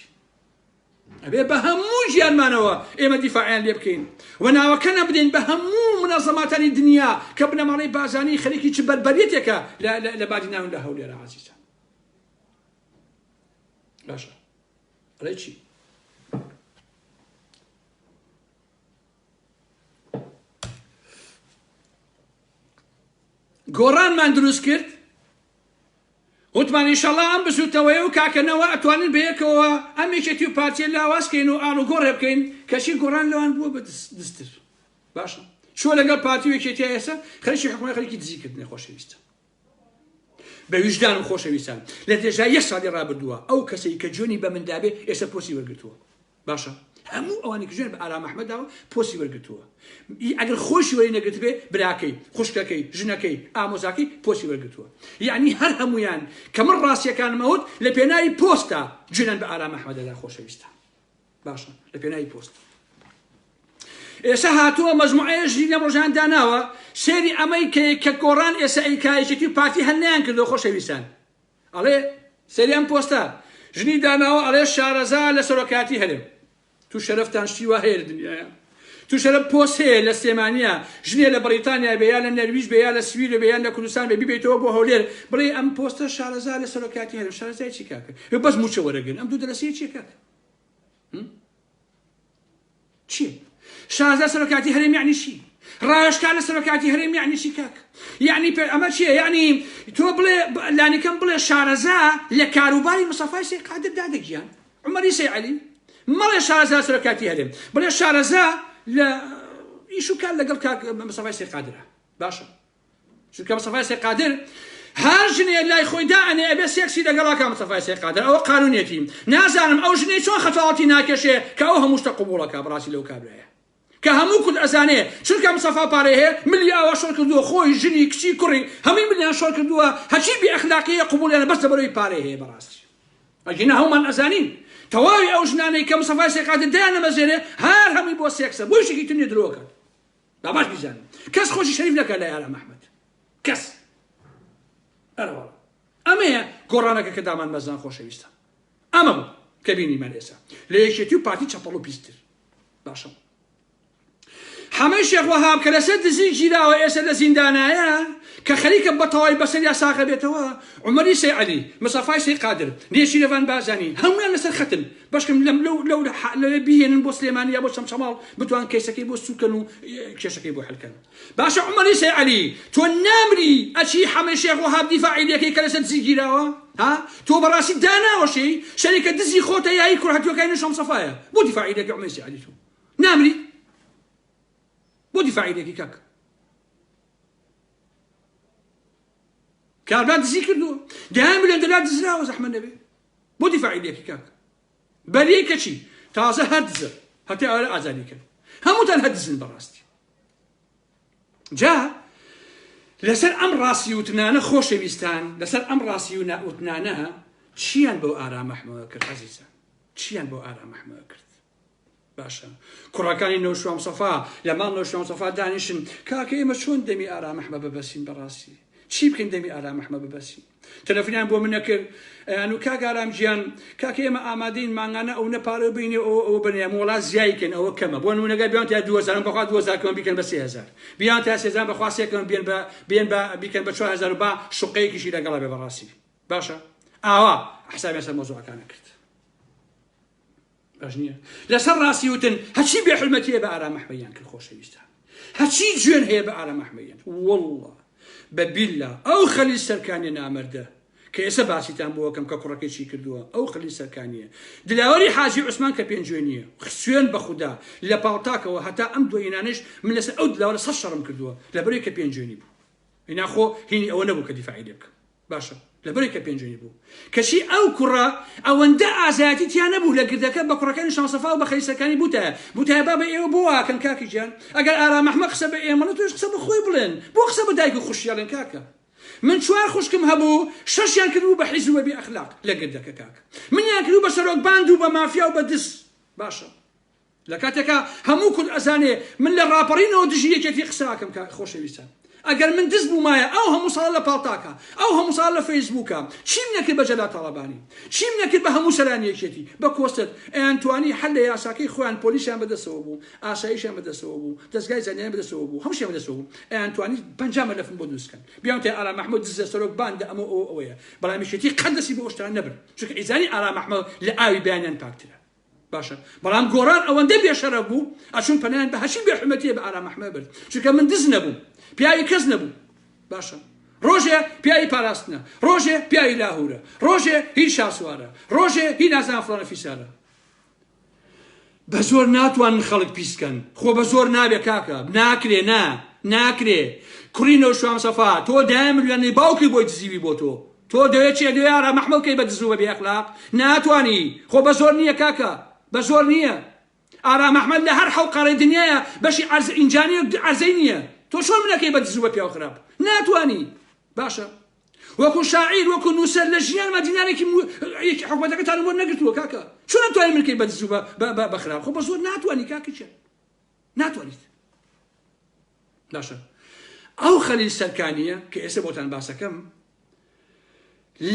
ئەبێ بە هەموو گیانمانەوە ئێمە دیفاعیان لێ بکەین و ناوەکەنە بدەین بە هەموو منەزەماتانی دنیا کە بنەماڵەی بارزانی خەریکی چ بەربەریەتێکە لە بادینان و لە هەولێرە عزیزان باشە ئەڵێ چی گۆڕانمان دروست کرد وتمان ئیشەڵا ئەم بزوتنەوەیە و کاکە نەوە ئەتوانن بەیەکەوە ئەم یەکێتی و پارتیە لاواز کەین و ئاڵوگۆڕێ بکەین کەچی گۆڕان لەوان بووە بە دزتر باشە چوە لەگەڵ پارتی و یەکێتیا ئێستا خەریکی حکومەت خەریکی دزی کردنە خۆشەویستە بە ویژدانم خۆشەویستان لە درێژای یەک ساڵی ڕابردووە ئەو کەسەی کە جوێنی بە من دابێ ئێستا پۆستی وەرگرتووە باشە هەموو ئەوانی کە جوێن بە ئارام ئەحمەد داوە پۆستی وەرگرتووە ئەگەر خۆشی وەری نەگرتبێ براکەی خوشکەکەی ژنەکەی ئامۆزاکەی پۆستی وەرگرتووە یعنی هەر هەمویان کە من ڕاستیەکانم ئەوت لە پێناوی پۆستە جوێنان بە ئارام ئەحمەدەدا خۆشەویستە باشە لە پێناوی پۆست ئێستا هاتووە مەجموعەیە ژنی لەم ڕۆژان داناوە سێری ئەمەی کە کە گۆڕان ئێستا ئەیکایەکێتی و پارتی هەر نەیان کردەوە خۆشەویستان ئەڵێ سەیری ئەم پۆستە ژنی داناوە ئەڵێ شارەزا لە سەرۆکایەتی هەرێم تو شەرەفتان شتی وا هەیە لە دنیایا تو شەرەف پۆست هەیە لە سلێمانیا ژنێ لە بەڕیتانیا بێ یا لە نەرویج بێ یا لە سوید بێ یان لە کوردستان بێ بیبیتەوە بۆ هەولێر بڵێ ئەم پۆستە شارەزا لە سەرۆکایەتی هەرێم شارەزای چی کاکە بەس موچە وەرەگرن ئەم دوو دەرەسەیە چیە کاکە چیە؟ شازدە سەرۆکاتی هەرێم یەعنی چی؟ ڕاوێژکار لە سەرۆکاتی هەرێم یەعنی چی کاک؟ یەعنی پێ ئەمە چیە؟ یەعنی تۆ بڵێ لانیکەم بڵێ شارەزا لە کاروباری مستەفای سەی قادر دادە گیان عومەری سەی عەلی مەڵێ شارەزا لە سەرۆکاتی هەرێم بڵێ شارەزا لە ئیش و کار لەگەڵ کاک مستەفای سەی قادرە باشە چونکە مستەفای سەی قادر هەر ژنێ لای خۆی دائەنێ ئەبێ سێکسی لەگەڵا کا مستەفای سەی قادر ئەوە قانونیەتی نازانم ئەو ژنەی چۆن خەجاڵەتی ناکێشێ کە ئەو هەموو شتە قبوڵەکا بەڕاستی لەو کابرایە کە هەموو کورد ئەزانێ چونکە مستەفا پارەی هەیە ملی ئاوا شۆڕ کردووە خۆی ژنی کچی کوڕی هەمووی ملیان شۆڕ کردووە هەرچی بێ ئەخلاقیە قبوڵیانە بەس لەبەرەوەی پارەی هەیە بەڕاستی ئەگینا هەموومان ئەزانین تەواوی ئەو ژنانەی کە مستەفای سەی قادر دایانەمەزێنێ هەر هەمووی بۆ سێکسە بۆ شتێکی تر نیە درۆکەن با باش بیزانن کەس خۆشی شەریف نەکا لای ئارام ئەحمەد کەس ئەرەوەڵا ئەمەیە گۆڕانەکە کە دامان مەزان خۆشەویستە ئەمە بوو کە بینیمان ئێستا لە یەکێتی و پارتی چەپەڵ و پیستر باشە حەمەی شێخ وەهاب کە لەسەر دزی گیراوە ئێستا لە زیندانایە کە خەریکە بە تەواوی بەسەریا ساغە بێتەوە عومەری سەی عەلی مستەفای سەی قادر نێچیرەڤان بارزانی هەموویان لەسەر خەتن بەشکم لەم لەو لەو لەوێ بیهێنن بۆ سلێمانی یا بۆ چەمچەماڵ بتوان کەیسەکەی بۆ سوکەن و کێشەکەی بۆ حلکەن باشە عومەری سەی عەلی تۆ نامری ئەچی حەمەی شێخ وەهاب دیفاعی لێکەی کە لەسەر دزی گیراوە ها تۆ بەڕاستی داناوەشێی شەریکە دزی خۆتە یایی کوڕ هەتیوەکانی نوشەم سەفایە بۆ دیفاعی لێکەی عومەری سەی عەلی تۆ نامری بۆ دیفاعی لێکەی کاک کابرا دزی کردووە دەیان ملیۆن دۆلار دزراوە زەحمەت نەبێ بۆ دیفاعی لێکی کاک بەریەی کەچی تازە هەر دزە هەتا ئەوە ئازادی کرد هەمووتان هەر دزن بەڕاستی جا لەسەر ئەم ڕاستی وتنانە خۆشەویستان لەسەر ئەم ڕاستی و وتنانە چیان بۆ ئارام ئەحمەوە کرد عەزیزان چیان بۆ ئارام ئەحمەوە کرد؟ باشە کوڕەکانی نەوشوام سەفا لە ماڵ نەوشوام سەفا دانیشن کاکە ئێمە چۆن دەمی ئارام ئەحمە ببەسین بەڕاستی چی بکەین دەمی ئارام ئەحمە ببەسین تەلەفۆنیان بۆ من نەکرد ئەیان و کاک ئارام گیان کاکە ئێمە ئامادەین مانگانە ئەو نە پارە بینێ ئەوە ئەوە بنێ وڵا زیای کەن ئەوە کەمە بۆ نمونەگە بیان تا 2000 بەخوا 2000 کەم بیکەن بە 3000 بیان تا 3000 بەخوا سێ کەم بیان بە بیان بە بیکەن بە 4000 و با شوقەیەکیشی لەگەڵا بێ بەڕاستی باشە ئاوا حسابیان سەر مەوزوعەکانە کرد باش نییە لەسەر ڕاستی وتن هەچی بێ حرمەتیە بە ئارام ئەحمەدیان کرد خۆشەویستان هەچی جوێن هەیە بە ئارام ئەحمەدیان والله بە بیلا ئەو خەلیل سەرکانیە نامەردە کە ئێستا باسیتان بۆ کەم کە کوڕەکەی چی کردووە ئەو خەلیل سەرکانیە دلاوەری حاجی عوسمان کە پێنجوێنیە سوێن بە خودا لە پاڵتاکەوە هەتا ئەم دوێنانەش من لەسەر ئەو دلاوەرە سەر شەڕم کردووە لەبەرەی کە پێنجوێنی بوو ئینا خۆ هینی ئەوە نەبوو کە دیفاعی لێ بکەم باشە لەبەرئەوەی کە پێنجوێنی بوو کەچی ئەو کوڕە ئەوەندە ئازایەتی تیا نەبوو لە گردەکە بە کوڕەکانی شانسەفا و بە خەیسەکانی بوتایە بوتایە بابە ئێوە بۆ واکەن کاکی گیان ئەگەر ئارام ئەحمەد قسە بە ئێمەڵێ تۆش قسە بە خۆی بڵێن بۆ قسە بە دایک و خوشکی ئەڵێن کاکە من چوار خوشکم هەبوو شەشیان کردبوو بە حیز و بە بێ ئەخلاق لە گردەکە کاکە منیان کردبوو بە سەرۆک باند و بە مافیا و بە دز باشە لە کاتێکا هەموو کورد ئەزانێ من لە ڕاپەڕینەوە دژی یەکێتی قسە ئەکەم کاک خۆشەویستان ئەگەر من دز بوومایە ئەو هەموو ساڵە لە پاڵتاکە ئەو هەموو ساڵە لە فەیسبووکە چیم نەکرد بە جەلال تاڵەبانی چیم نەکرد بە هەموو سەرانی یەکێتی بە کۆستەر ئەیانتوانی هەر لە یاساکەی خۆیان پۆلیسیان بەدەستەوە بوو ئاسایشیان بەدەستەوە بوو دەزگای زانیاریان بەدەستەوە بوو هەمووشیان بەدەستەوە بوو ئەیانتوانی 50 مەلەفم بۆ دروست کەن بیانوتایە ئارام مەحموود دزە سەرۆک باندە ئەمە ئەوە ئەوەیە بەڵام یەکێتی قەت دەستی بۆ ئەو شتانە نەبرد چونکە ئەیزانی ئارام ئەحمەد لە ئاوی بەیانیان پاکترە باشە بەڵام گۆڕان ئەوەندە بێشەرەف بوو ئەچون پەنایان بە هەرچی بێحورمەتیە بە ئارام ئەحمەد برد چونکە من دز نەبووم پیاوی کەس نەبووم باشە ڕۆژێ پیاوی پاراستنە ڕۆژێ پیاوی لاهورە ڕۆژێ هی شاسوارە ڕۆژێ هی نازان فڵانە فیسارە بە زۆر ناتوانن خەڵک پیسکەن خۆ بە زۆر نابێ کاکە ناکرێ نا ناکرێ کوڕی نەوشوام سەفا تۆ دایە ملیۆنەی باوکی بۆی دزیوی بۆ تۆ تۆ دەوێ چێ دەوێ ئارام ئەحمەد بکەی بە دز و بە بێ ئەخلاق ناتوانی خۆ بە زۆر نییە کاکە بە زۆر نییە ئارام ئەحمەد لە هەر حەو قارەی دنیایە بەشی عەرز ئینجانی و عەرزەی نییە تۆ چۆن منەکەی بە دز و بە پیاو خراپ ناتوانی باشە وەکو شاعیر وەکو نووسەر لە ژیانما دینارێکی یەکی حکومەتەکەتانم وەرنەگرتووە کاکە چۆن ئەتوانی من کەی بە دز و بە خراپ خۆ بە زۆر ناتوانی کاکە گیان ناتوانیت باشە ئەو خەلیل سەرکانیە کە ئێستا بۆتان باسەکەم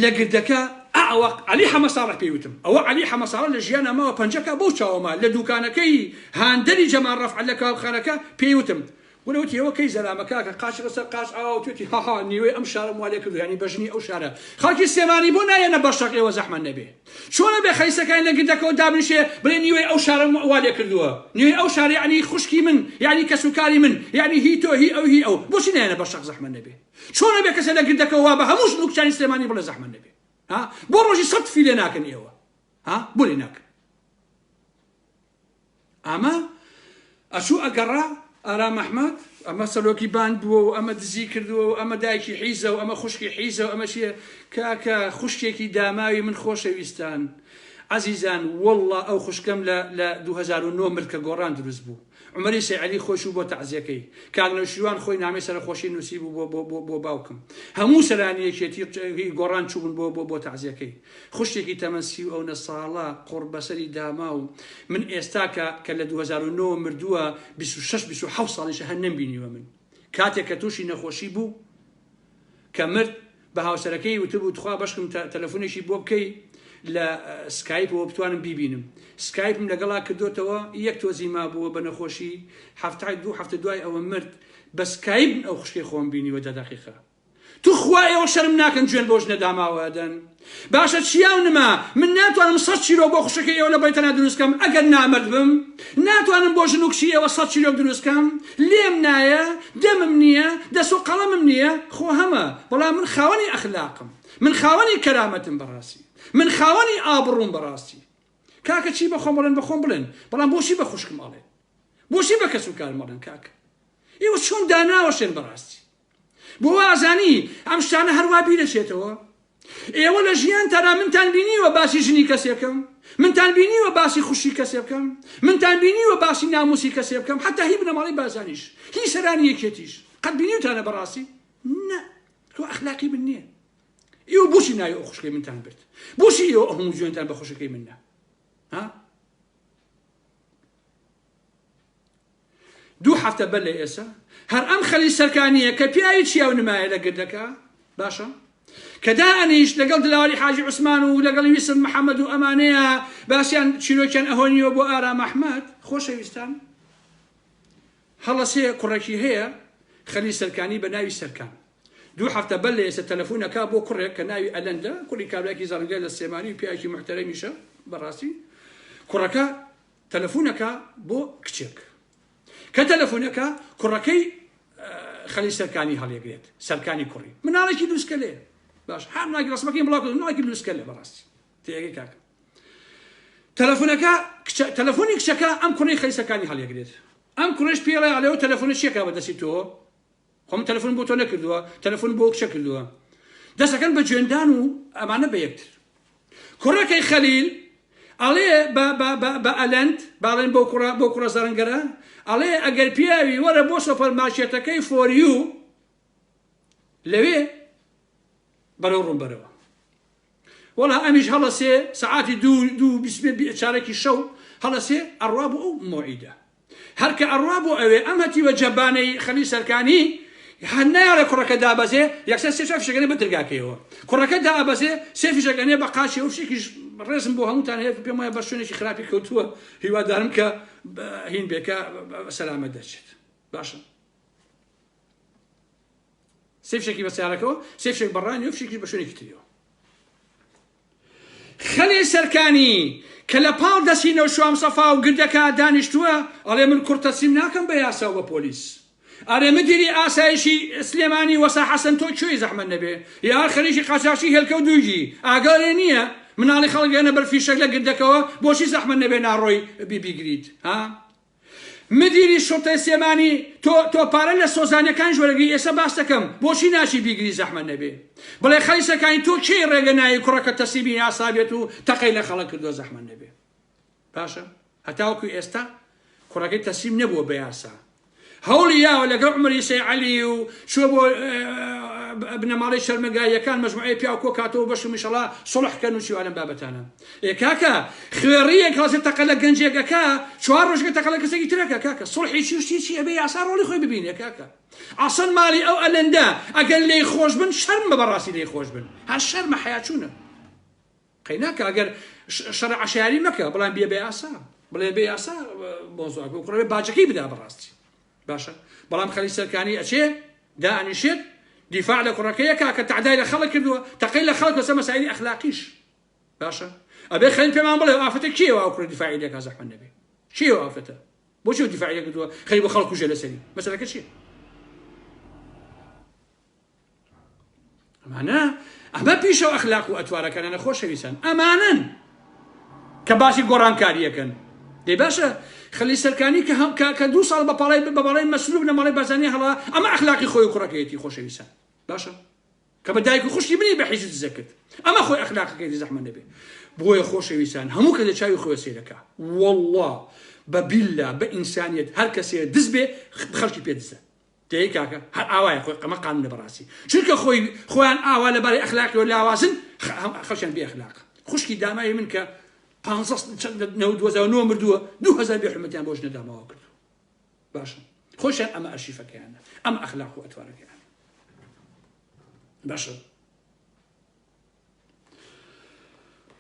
لە گردەکە ئەوە عەلی حەمە ساڵح پێی وتم ئەوە عەلی حەمە ساڵح لە ژیانا ماوە پەنجەکە بەو چاوەما لە دوکانەکەی هاندەری جەمال ڕەفعەت لە کەوابخانەکە پێی وتم گورە وتی ئەوە کەی زەلامە کاکە قاچ لەسەر قاچ ئاوا وتوێتی هاها نیوەی ئەم شارەم وا لێ کردو یانی بە ژنی ئەو شارە خەڵکی سلێمانی بۆ نایەنە بەشەق ئێوە زەحمەت نەبێ چۆنە بێ خەیسەکانی لە گردەکەوە دابنیشێ بڵێ نیوەی ئەو شارەم وا لێ کردووە نیوەی ئەو شارە یعنی خوشکی من یعنی کەسوکاری من یعنی هی تۆ هی ئەو هی ئەو بۆچی نایەنە بەشەق زەحمەت نەبێ چۆنە بێ کەسێ لە گردەکەوە وا بە هەموو ژن و کچانی سلێمانی بڵێ زەحمەت نەبێ ها بۆ ڕۆژی سەد تفی لێ ناکەن ئێوە ها بۆ لێ ناکەن ئەمە ئەچوو ئەگەڕا ئارام ئەحمەد ئەمە سەرۆکی باند بووە و ئەمە دزی کردووە و ئەمە دایکی حیزە و ئەمە خوشکی حیزە و ئەمە چییە کاکە خوشکێکی داماوی من خۆشەویستان عەزیزان واللە ئەو خوشکەم لە لە 2009 مرد کە گۆڕان دروست بوو عومەری سەی عەلی خۆی چوو بۆ تەعزیەکەی. کاک نەوشیروان خۆی نامەی سەرەخۆشی نووسیبوو بۆ بۆ بۆ بۆ باوکم. هەموو سەرانی یەکێتی هی گۆڕان چووبوون بۆ بۆ بۆ تەعزیەکەی. خوشکێکی تەمەن سی و ئەونە ساڵە قوڕ بەسەری داماو. من ئێستا کە کە لە 2009 مردووە 26 27 ساڵیشە هەر نەمبینیوە من. کاتێک کە تووشی نەخۆشی بوو کە مرد بە هاوسەرەکەی وتبوو تخوا بەشکم تەلەفونێکی بۆ بکەی لە سکایپەوە بتوانم بیبینم سکایپم لەگەڵا کردۆتەوە یەک تۆزی مابووە بە نەخۆشی هەفتای دوو هەفتە دوای ئەوە مرد بە سکایپ من ئەو خوشکەی خۆم بینیوە دە دەقیقە توخوا ئێوە شەرم ناکەن جوێن بۆ ژنە داماوە ئەدەن باشە چیاو نما من ناتوانم سەد چیرۆک بۆ خوشەکەی ئێوە لە بەریتانیا دروست کەم ئەگەر نامەرد بم ناتوانم بۆ ژن و کچی ئێوە سەد چیرۆک دروست کەم لێم نایە دەمم نییە دەس و قەڵەمم نییە خۆ هەمە بەڵام من خاوەنی ئەخلاقم من خاوەنی کەرامەتم بەڕاستی من خاوەنی ئابڕووم بەڕاستی کاکە چی بەخۆم بڵێن بەخۆم بڵێن بەڵام بۆچی بە خوشکم ئەڵێن بۆچی بە کەس و کارم ئەڵێن کاکە ئێوە چۆن داناوەشێن بەڕاستی بۆ وازانی ئەم شتانە هەروا بیرەچێتەوە ئێوە لە ژیانتانا منتان بینیوە باسی ژنی کەسێ بکەم منتان بینیوە باسی خوشی کەسێ بکەم منتان بینیوە باسی ناموسی کەسێ بکەم حتا هی بنەماڵەی بازانیش هی سەرانی یەکێتیش قەت بینیوتانە بەڕاستی نە تۆ ئەخلاقی من نییە ئێوە بۆچی ناوی ئەو خوشکەی منتان برد بۆچی ئێوە ئەو هەموو جوێنتان بە خوشەکەی من نا ها؟ دوو هەفتە بەر لە ئێسە هەر ئەم خەلیل سەرکانییە کە پیاوی چیا و نمایە لە گردەکە باشە کە دائەنیشت لەگەڵ دلاوەری حاجی عوسمان و لەگەڵ یوسف محەمەد و ئەمانەیە باسیان چیرۆکیان ئەهۆنیەوە بۆ ئارام ئەحمەد خۆشەویستان هەڵەسێ کوڕێکی هەیە خەلیل سەرکانی بە ناوی سەرکان دوو هەفتە بەر لە ئێستا تەلەفون ئەکا بۆ کوڕێک کە ناوی ئەلەندە کوڕی کابرایەکی زەڕنگە لە سلێمانی و پیاوێکی موحتەرەمیشە بەڕاستی کوڕەکە تەلەفون ئەکا بۆ کچێک کە تەلەفون ئەکا کوڕەکەی خەلیل سەرکانی هەڵیەگرێت سەرکانی کوڕی مناڵێکی لوسکەلێ باش هەر ناگی ڕسمەکەی بڵاو کردو مناڵێکی لوسکەلێ بەڕاستی تێگەی کاکە تەلەفونەکە تەلەفۆنی کچەکە ئەم کوڕی خەلیل سەرکانی هەڵیەگرێت ئەم کوڕش پێڵێ ئەڵێ تەلەفۆنە چیەکە بەدەستی تۆ خۆ من تەلەفۆنم بۆ تۆ نەکردووە تەلەفۆنم بۆ کچە کردووە دەستەکەن بە جوێندان و ئەمانە بە یەکتر کوڕەکەی خەلیل ئەڵێ بە بە بە بە ئەلەند باڵێن بۆ کوڕە بۆ کوڕە زەرنگەرە ئەڵێ ئەگەر پیاوی وەرە بۆ سۆپەر مارکێتەکەی فۆریو لەوێ بەرەو ڕوون بەرەوە وەڵا ئەمیش هەڵەسێ سەعاتی دوو دوو بیست چارەکی شەو هەڵەسێ ئەڕوا بۆ ئەو مۆعیدە هەر کە ئەڕوا بۆ ئەوێ ئەم هەتیوە جەبانەی خەلیل سەرکانی هەر نایەڵێ کوڕەکە دابەزێ یەکسەر سێ چوار فیشەکەنێ بە درگاکەیەوە کوڕەکە دائەبەزێ سێ فیشەکەنێ بە قاچیەوە فیشەکیش ڕێزم بۆ هەمووتان هەیە پێم وایە بەر شوێنێکی خراپی کەوتووە هیوادارم کە هین بێ کە سەلامەت دەرچێت باشە سێ فشەکی بە سیارەکەوە سێ فشەک بە ڕانی و فشێکیش بە شوێنێکی تریەوە خەلیل سەرکانی کە لە پاڵ دەستی نەوشوام سەفا و گردەکە دانیشتووە ئەڵێ من کوڕ تەسلیم ناکەم بە یاسا و بە پۆلیس ئەرێ مدیری ئاسایشی سلێمانی وەسا حەسەن تۆ کوێی زەحمەت نەبێ یا خەریکی قاچاخچی هێلکە و دووگی ئاگا لێ نییە مناڵی خەڵک گەنە بەر فیشەک لە گردەکەوە بۆچی زەحمەت نەبێ ناڕۆی بیگریت ها مدیری شورتەی سلێمانی تۆ تۆ پارە لە سۆزانیەکانیش وەرەگری ئێستا باس دەکەم بۆچی ناچی بیگری زەحمەت نەبێ بڵێ خەلیسەکانی تۆ کێی ڕێگە نایی کوڕەکە تەسلیمی یاسا بێت و تەقەی لە خەڵک کردووە زەحمەت نەبێ باشە هەتاوەکو ئێستا کوڕەکەی تەسلیم نەبووە بە یاسا هەوڵی یاوە لەگەڵ عومەری سەی عەلی و چووە بۆ بنەماڵەی شەرمەگاییەکان مەجموعەی پیاو کۆ کاتەوە بەش و میشەڵا سوڵح کەن و چیوا لەم بابەتانە ئێ کاکە خوێڕیەک هەڵسێ تەقە لە گەنجێک ئەکا چوار ڕۆژگە تەقە لە کەسێکی ترەکە کاکە سوڵحی چی و شتی چی ئەبێ یاسا ڕۆڵی خۆی ببینێ کاکە ئەسڵ ماڵی ئەو ئەلەندە ئەگەر لێی خۆش بن شەرمە بەڕاستی لێی خۆش بن هەر شەرمە حەیاچوونە قەیناکە ئەگەر شەڕە عەشایەری مەکە بەڵام بێ بە یاسا بڵێ بێ یاسا مۆزوعەکە کوڕە باجەکەی بدا بەڕاستی باشە بەڵام خەلیل سەرکانی ئەچێ دائەنیشێت دیفاع لە کوڕەکەیە کاکە تەعدای لە خەڵک کردووە تەقەی لە خەڵک لەسەر مەسائلی ئەخلاقیش باشە ئەبێ خەلیل پێمان بڵێ ئافرەتە کێیە ئەو کوڕە دیفاعی لێکا زەحمەت نەبێ کێیە ئافرەتە بۆچی ئەو دیفاعی لێ کردووە خەریک بۆ خەڵک کوژێ لەسەری مەسەلەکە چییە ئەمانە ئەمە پیشە و ئەخلاق و ئەتوارەکانە خۆشەویستان ئەمانن کە باسی گۆڕانکاریەکەن دەی باشە خەلی سەرکانی کە هەم کە دوو ساڵ بە پاڵی بە باڵای مەسلوب لە ماڵی بارزانی هەڵا ئەمە ئەخلاقی خۆی و کوڕەکەیەتی خۆشەویستان باشە کە بە دایک و خوشکی منی بە حیزی دزە کرد ئەمە خۆی ئەخلاقەکەیتی زەحمە نەبێ بۆیە خۆشەویستان هەموو کە لە چاوی خۆی سەیرەکە والله بە بیلا بە ئینسانیت هەر کەسێ دز بێ خەڵکی پێ دزە دەی کاکە هەر ئاوایە خۆی ئەمە قانونە بەڕاستی چونکە خۆی خۆیان ئاوا لەبارەی ئەخلاقیەوە لاوازن خەڵکیان بێ ئەخلاق خوشکی داماوی من کە 2009 مردووە 2000 بێ حرمەتیان بۆ ژنە داماوە کردو باشە خۆشیان ئەمە ئەرشیفەکەیانە ئەمە ئەخلاق و ئەتوارەکەیان باشە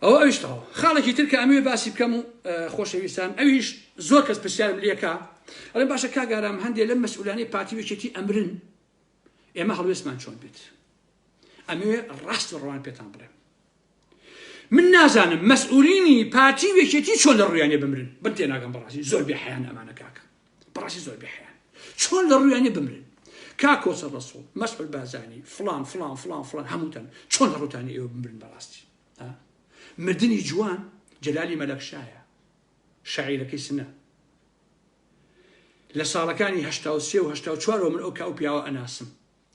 ئەوە ئەویش تەواو خاڵێکی تر کە ئەمەوێ باسی بکەم و خۆشەویستان ئەویش زۆر کەس پرسیارم لێکا ئەڵێن باشە کاک ئارام هەندێک لەم مەسئولانەی پارتی و یەکێتی ئەمرن ئێمە هەڵوێستمان چۆن بێت ئەمەوێ ڕاست و ڕەوان پێتان بڵێم من نازانم مەسئولینی پارتی و یەکێتی چۆن لە ڕویانێ بمرن من تێناگەم بەڕاستی زۆر بێ حەیان ئەمانە کاکە بەڕاستی زۆر بێ حەیان چۆن لە ڕویانێ بمرن کاک کۆسەر ڕەسوڵ مەسعود بارزانی فڵان فڵان فڵان فڵان هەمووتان چۆن لە ڕوتانی ئێوە بمرن بەڕاستی مردنی جوان جەلالی مەلەکشایە شاعیرەکەی سنە لە ساڵەکانی 83 و 84 من ئەو کە ئەو پیاوە ئەناسم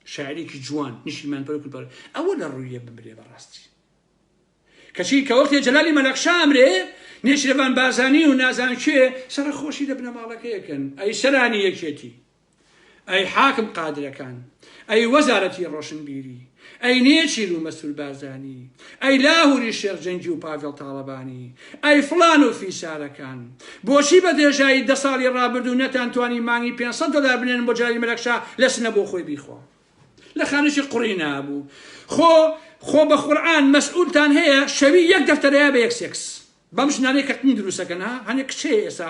شاعرێکی جوان نیشتیمان پەرو کولپەر ئەوە لە ڕوویە بمرێ بەڕاستی کەچی کە وەختێ جەلالی مەلەکشا ئەمرێ، نێچیرڤان بارزانی و نازانم کێ سەرەخۆشی لە بنەماڵەکەی ئەکەن، ئەی سەرانی یەکێتی، ئەی حاکم قادرەکان، ئەی وەزارەتی ڕۆشنبیری، ئەی نێچیر و مەسرور بارزانی، ئەی لاهوری شێخ جەنگی و پاڤێڵ تاڵەبانی، ئەی فڵان و فیسارەکان. بۆچی بە درێژایی دە ساڵی ڕابردوو نەتانتوانی مانگی 500 دۆلار بنێرن بۆ جەلالی مەلەکشا لە سنە بۆ خۆی بیخوا؟ لە خانوویەکی قوڕی نابوو. خۆ خۆ بە قورعان مەسئولتان هەیە شەوی یەک دەفتەرەیە بە یەک سێکس. بەم ژنانەی کە قنگ دروستەکەن ها هەنێ کچ هەیە ئێستا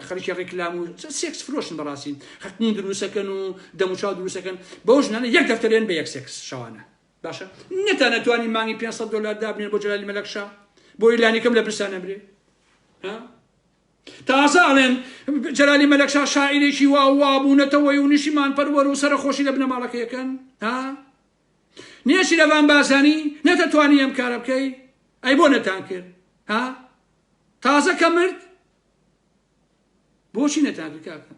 خەریکی ڕیکلام و سێکس فرۆشن بەڕاستی قنگ دروستەکەن و دەموچاو دروستەکەن بەو ژنانە یەک دەفتەرێن بە یەک سێکس شەوانە باشە نەتانەتوانی مانگی 500 دلار دابنێن بۆ جەلالی مەلەکشا بۆی لانیکەم لە برسا نەمرێ ها تازە ئەڵێن جەلالی مەلەکشا شاعیرێکی وا وا بوو نەتەوەی و نیشتیمان پەروەر و سەرەخۆشی لە بنەماڵەکەیەکەن ها نێچیرەڤان بارزانی نەتەتوانی ئەم کارە بکەی ئەی بۆ نەتان کرد ها تازە کە مرد بۆچی نەتان کرد کاکە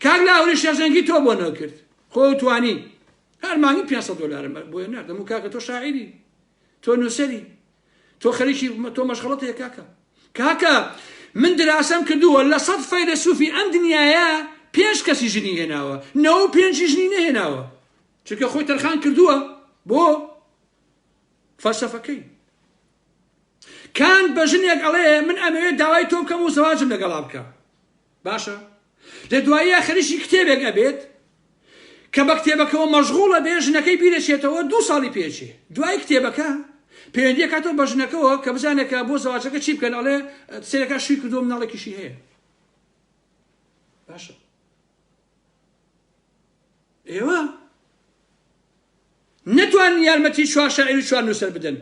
کاک لاهوری شێخجەنگی تۆ بۆ نەکرد خۆ توانی هەر مانگی 500 دلارم بۆیە ناردەم و کاکە تۆ شاعیری تۆ نووسەری تۆ خەریکی تۆ مەشغەڵەت هەیە کاکە کاکە من دراسەم کردووە لە سەد فەیلەسوفی ئەم دنیاە پێنج کەسی ژنی هێناوە نەوە پێنجی ژنی نەهێناوە چونکە خۆی تەرخان کردووە بۆ فەلسەفەکەی. کانت بە ژنێک ئەڵێ من ئەمەوێت داوای تۆ بکەم و زەواجم لەگەڵا بکە. باشە لە دواییە خەریکی کتێبێک ئەبێت کە بە کتێبەکەوە مەشغوڵە بێ ژنەکەی بیرەچێتەوە دوو ساڵی پێچێ دوای کتێبەکە پەیوەندی کاتەوە بە ژنەکەوە کە بزانێت کە بۆ زەواجەکە چی بکەن ئەڵێ سێرەکە شووی کردووە مناڵێکیشی هەیە باشە ئێوە نەتوانن یارمەتی چوار شاعیر و چوار نووسەر بدەن.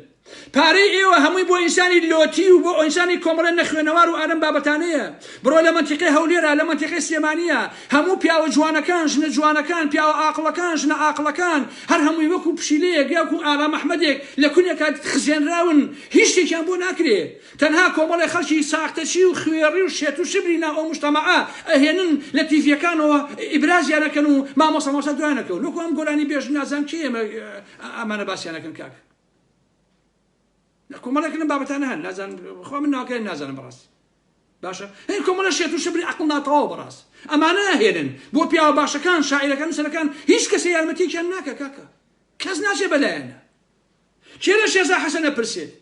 پارەی ئێوە هەمووی بۆ ئینسانی لۆتی و بۆ ئینسانی کۆمەڵە نەخوێنەوار و ئارەم بابەتانەیە. بڕۆ لە مەنتیقەی هەولێرا، لە مەنتیقەی سلێمانییە، هەموو پیاوە جوانەکان، ژنە جوانەکان، پیاوە ئاقڵەکان، ژنە ئاقڵەکان، هەر هەمووی وەکوو پشیلەیەک یا وەکوو ئارام ئەحمەدێک لە کونێکا خزێنراون، هیچ شتێکیان بۆ ناکرێ. تەنها کۆمەڵێ خەڵکی ساختەچی و خوێڕی و شێت و شبری ناو ئەو موجتەمەعە ئەهێنن لە تیڤیەکانەوە ئیبرازیان ئەکەن و مامۆستا مامۆستا دوایان ئەکەون وەکو ئەم گۆرانی بێژ نازانم کێ ئێمە ئەمانە باسیان ئەکەن کاک کۆمەڵێک لەم بابەتانە هەن نازانم خوا من ناوەکەیان نازانم بەڕاستی باشە هەی کۆمەڵە شێت و شبری عەقڵ ناتەواو بەڕاست ئەمانە ئەهێنن بۆ پیاوە باشەکان شاعیرەکان و سەرەکان هیچ کەسێ یارمەتیەکیان ناکە کاکە کەس ناچێ بەلایەنە کێ لە شێزا حەسەن ئەپرسێت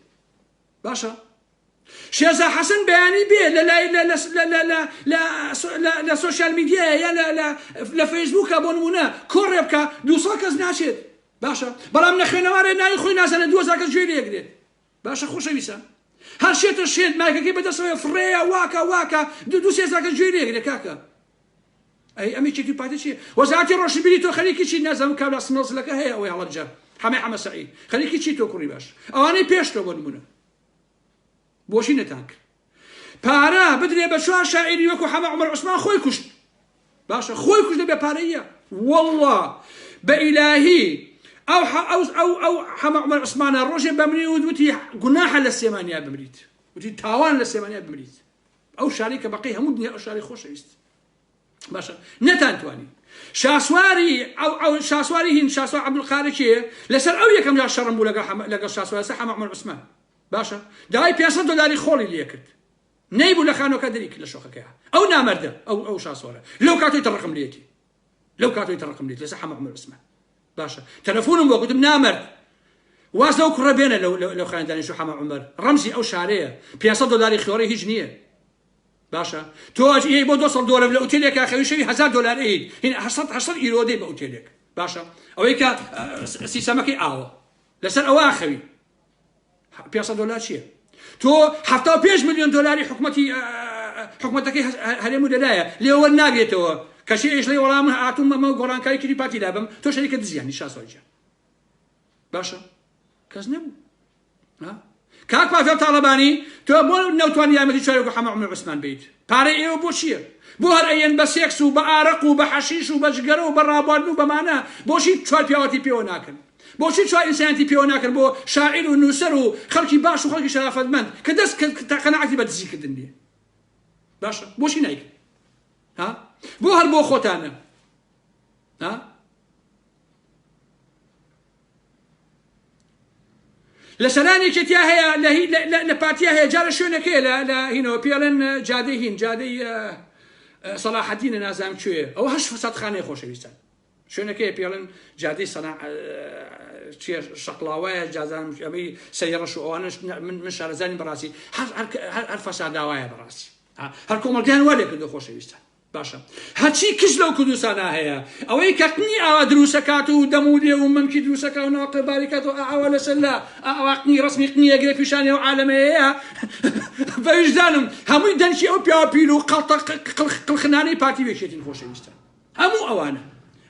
باشە شێزا حەسەن بەیانی بێ لە لای لە لە لە لە لە لە لە لە سۆشیال میدیایە یا لە لە لە فەیسبووکە بۆ نمونە کۆڕێ بکە 200 کەس ناچێت باشە بەڵام نەخوێنەوارێ ناوی خۆی نازانێت 2000 کەس گوێی لێگرێت باشە خۆشەویستان هەر شێتە شێت مایکەکەی بەدەستەوەی فڕێیە واکە واکە دوو دوو سێ کەس گوێی لێگرێت کاکە ئەی ئەم یەکێتی و پارتی چیە؟ وەزارەتی ڕۆشنبیری تۆ خەریکی چیت نازانم کابرا سمێڵ زلەکە هەیە ئەوەی هەڵەبجە حەمەی حەمە سەعید خەریکی چی تۆ کوڕی باش ئەوانەی پێش تۆ بۆ نمونە بۆچی نەتان کرد پارە بدرێ بە چوار شاعیری وەکو حەمە عومەر عوسمان خۆی کوشت باشە خۆی کوشت بێ پارەیە والله بە ئیلاهی ئەو ئەو ئەو ئەو حەمە عومەر عوسمانە ڕۆژێ بەمری وتی گوناحە لە سلێمانیا بمریت وتی تاوان لە سلێمانیا بمریت ئەو شارەی کە بەقەی هەموو دنیا ئەو شارەی خۆشەویست باشە نەتانتوانی شاسواری ئەو ئەو شاسواری هین شاسوار عەبدولقادر کێیە لەسەر ئەو یەکەم جار شەڕم بوو لەگەڵ لەگەڵ شاسوار لەسەر حەمە عومەر عوسمان باشە داوای 500 دلاری خۆڵی لێ کرد نەیبوو لە خانۆکە دەری کرد لە شۆخەکەیا ئەو نامەردە ئەو ئەو شاسوارە لەو کاتەی تەڕقم لێتی لەو کاتەی تەڕقم لێتی لەسەر حەمە عومەر عوسمان باشە تەلەفۆنم بۆ گوتم نامەرد واز لەو کوڕە بێنە لەو لەو خانەدانی شو حەمە عومەر ڕەمزی ئەو شارەیە 500 دلاری خۆڕی هیچ نییە باشە تۆ ئەی بۆ 200 دۆلار لە ئوتێلێکا خەوی شەوی 1000 دلار ئەیت هین 800 800 ئیرۆ دەی بە ئوتێلێک باشە ئەوەی کە سیستەمەکەی ئاوە لەسەر ئەوە خەوی 500 دۆلار چییە تۆ 75 میلیۆن دۆلاری حکومەتی حکومەتەکەی هەرێم و لەلایە لێوە ناگرێتەوە کەچی ئێش لێ وەڵام هاتووم ئەمە گۆڕانکاری کردی پارتی لابم تۆ شەریکە دزیانی شاسوار گیان باشە کەس نەبوو کاک پاڤێڵ تاڵەبانی تۆ بۆ نەوتوانی یارمەتی چوارێک و حەمە عومەر عوسمان بیت پارەی ئێوە بۆ چییە بۆ هەر ئەیەن بە سێکس و بە ئارەق و بە حەشیش و بە جگەرە و بە ڕابواردن و بەمانە بۆچی چوار پیاوەتی پێوە ناکەن بۆچی چوار ئینسانیەتی پێوە ناکەن بۆ شاعیر و نووسەر و خەڵکی باش و خەڵکی شەرافەتمەند کە دەست کە قەناعەتی بە دزیکردن نییە باشە بۆچی نایکەن ها بۆ هەر بۆ خۆتانە ها لە سەران یەکێتیا هەیە لە لە پارتیا هەیە جارە شوێنەکەیە لە لە هینەوە پێڵێن جادەی هین جادەی سەڵاحەدینە نازانم کوێ ئەوە هەشت فەسادخانەیە خۆشەویستان. شوێنەکەی پێڵن جادەی سەنا چیە شەقڵاوەیە جازانم ئەمەی سەری ڕەش و ئەوانەش من من شارەزانی بەڕاستی هەر هەر هەر فەساداوایە بەڕاستی هەر کۆمەڵگەیان وا لێ کردو خۆشەویستە باشە هەرچی کچ لەو کوردستانە هەیە ئەوەی کە قنی ئاوا دروسەکات و دەم و لێو و مەمکی دروسەکە و ناوقە باریکات و ئاوا لەسەر لە ئاوا قنی ڕسمی قنی ئەگرێ پیشانی ئەو عالەمەیە بە ویژدانم هەمووی دەنکی ئەو پیاوە پیل و قەڵتە قڵخنانەی پارتی وێکێتین خۆشەویستە هەموو ئەوانە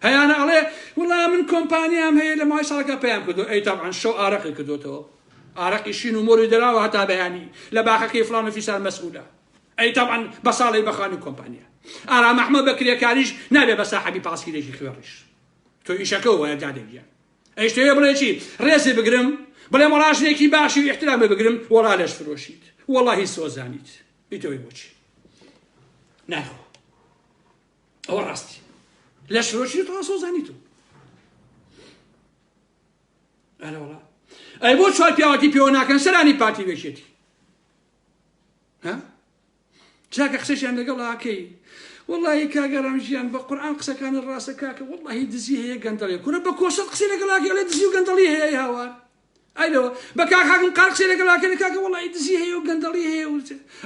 هەیانە ئەڵێ وڵا من کۆمپانیام هەیە لە ماوەی ساڵەکە پەیام کردو ئەی تەبعەن شەو ئارەقی کردوتەوە ئارەقی شین و مۆری دەراوە هەتا بەیانی لە باخەکەی فڵان و فیسار مەسئولە ئەی تەبعەن بە ساڵی بە خانی کۆمپانیا ئارام ئەحمەد بە کرێکاریش نابێ بە ساحەبی پاسکیلێکی خوێڕیش تۆ ئیشەکە وایە دادە گیان ئەی شتەوێ بڵێ چی ڕێزی بگرم بڵێم وەڵا ژنێکی باشی و ئیحترامی بگرم وەڵا لەش فرۆشیت وەڵاهی سۆزانیت ئیتەوەی بۆچی ناخۆ ئەوە ڕاستی لەش فرۆشی تۆ سۆزانی تۆ ئەرە وەڵا ئەی بۆ چوار پیاوەتی پێوە ناکەن سەرانی پارتی وێکێتی ها چاکە قسەشیان لەگەڵ ئاکەی وەڵی کاگەرام ژیان بە قورآن قسەکانت ڕاستە کاکە وەڵی دزی هەیە گەندەڵی کورە بە کۆسەت قسەی لەگەڵ ئاکەی ئەڵێ دزی و گەندەڵی هەیە ئەی هاوار ئەیلەوە بە کاک حاکم قار قسەی لەگەڵ ئاکەی کاکە وەڵی دزی هەیە و گەندەڵی هەیە و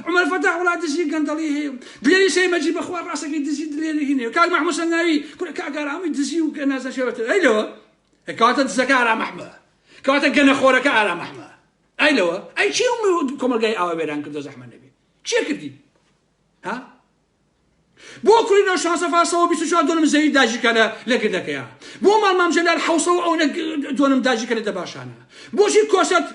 عمر فەتاح وڵا دزی گەندەڵی هەیە و دلێری سەی مەجی بەخوا ڕاستەکەی دزی دلێری هینەیە کاک مەحموود سەنگاوی کورە کاک ئارامی دزی و نازانم شێوەتر ئەیلەوە کەواتە دزەکە ئارام ئەحمەد کەواتە گەنەخۆرەکە ئارام ئەحمەد ئەی لەوە ئەی چی کۆمەلگای ئاوا وێران کردو زەحمە نەبێ چیە کردی ها بۆ کوڕی نەوشان سەفا 124 دۆنم زەوی داگیرکە لە لە گردەکەیە بۆ ماڵ مام جەلال حوسە و ئەونە دۆنم داگیرکە لە دەباشانە بۆچی کۆسەت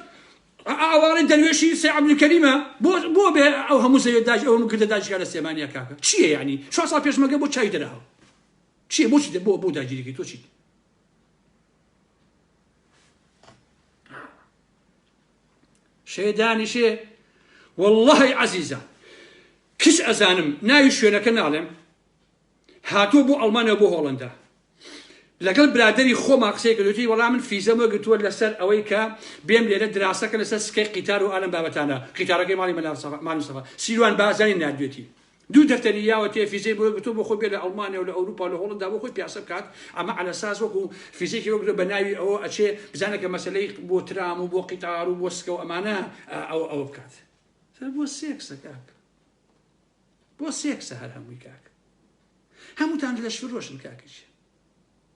ئاواڵی دەروێشی سێ عەبدولکەریمە بۆ بۆ بێ ئەو هەموو زەوی داج ئەو هەموو گردە داگیرکە لە سلێمانیە کاکە چییە یعنی چوار ساڵ پێشمەگە بۆ چای دەرەهەو چییە بۆچی بۆ بۆ داگیریکەی تۆ چیت شێ دانیشێ واللهی عەزیزە کچ ئەزانم ناوی شوێنەکە ناڵێم هاتووە بۆ ئەڵمانیا بۆ هۆڵندا لەگەڵ برادری خۆما قسەی کردوتی وەڵام من فیزەم وەرگرتووە لەسەر ئەوەی کە بێم لێرە دراسەکە لەسەر سکەی قیتار و ئالم بابەتانە قیتارەکەی ماڵی مەلا ماڵی سیروان بازانی ناردوێتی دوو دەفتەری یاوە تێ فیزەی بۆ گرتووە بۆ خۆی بێ لە ئەڵمانیا و لە ئەوروپا و لە هۆڵندا بۆ خۆی پیاسە بکات ئەمە عەلە ساز وەکو فیزەیەکی وەرگرتووە بە ناوی ئەوە ئەچێ بزانێ کە مەسەلەی بۆ ترام و بۆ قیتار و بۆ سکە و ئەمانە ئەوە ئەوە بکات سەر بۆ سێکسە کاک بۆ سێکسە هەر هەمووی کاک هەمووتان لەش فرۆشن کاکەش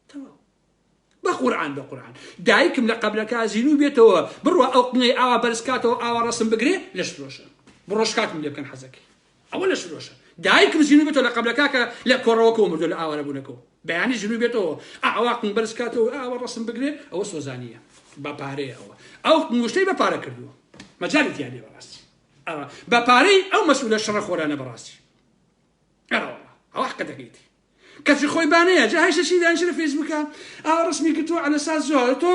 تەواو بە قورعان بە قورعان دایکم لە قەبرەکە زینوو بێتەوە بڕوا ئەو قنەی ئاوا بەرز کاتەوە ئاوا ڕەسم بگرێ لەش فرۆشە بڕۆ شکاتم لێ بکەن حەزەکەی ئەوە لەش فرۆشە دایکم زینوو بێتەوە لە قەبرەکە کە لە کۆڕەوەکەوە مردووە لە ئاوارەبوونەکەوە بەیانی زینوو بێتەوە ئاوا قن بەرز کاتەوە ئاوا ڕەسم بگرێ ئەوە سۆزانیە بە پارەیە ئەوە ئەو قنگوشتەی بە پارە کردووە مەجالی تیا لێ بەڕاستی بە پارەی ئەو مەسئولە شەڕە خۆرانە بەڕاستی ئەوە حقە دەکەیتی کەچی خۆی بانەیە جا هەیشە چی دانیشە لە فەیسبوکە ئاوا ڕسمی کردووە عەلە ساز زۆر تۆ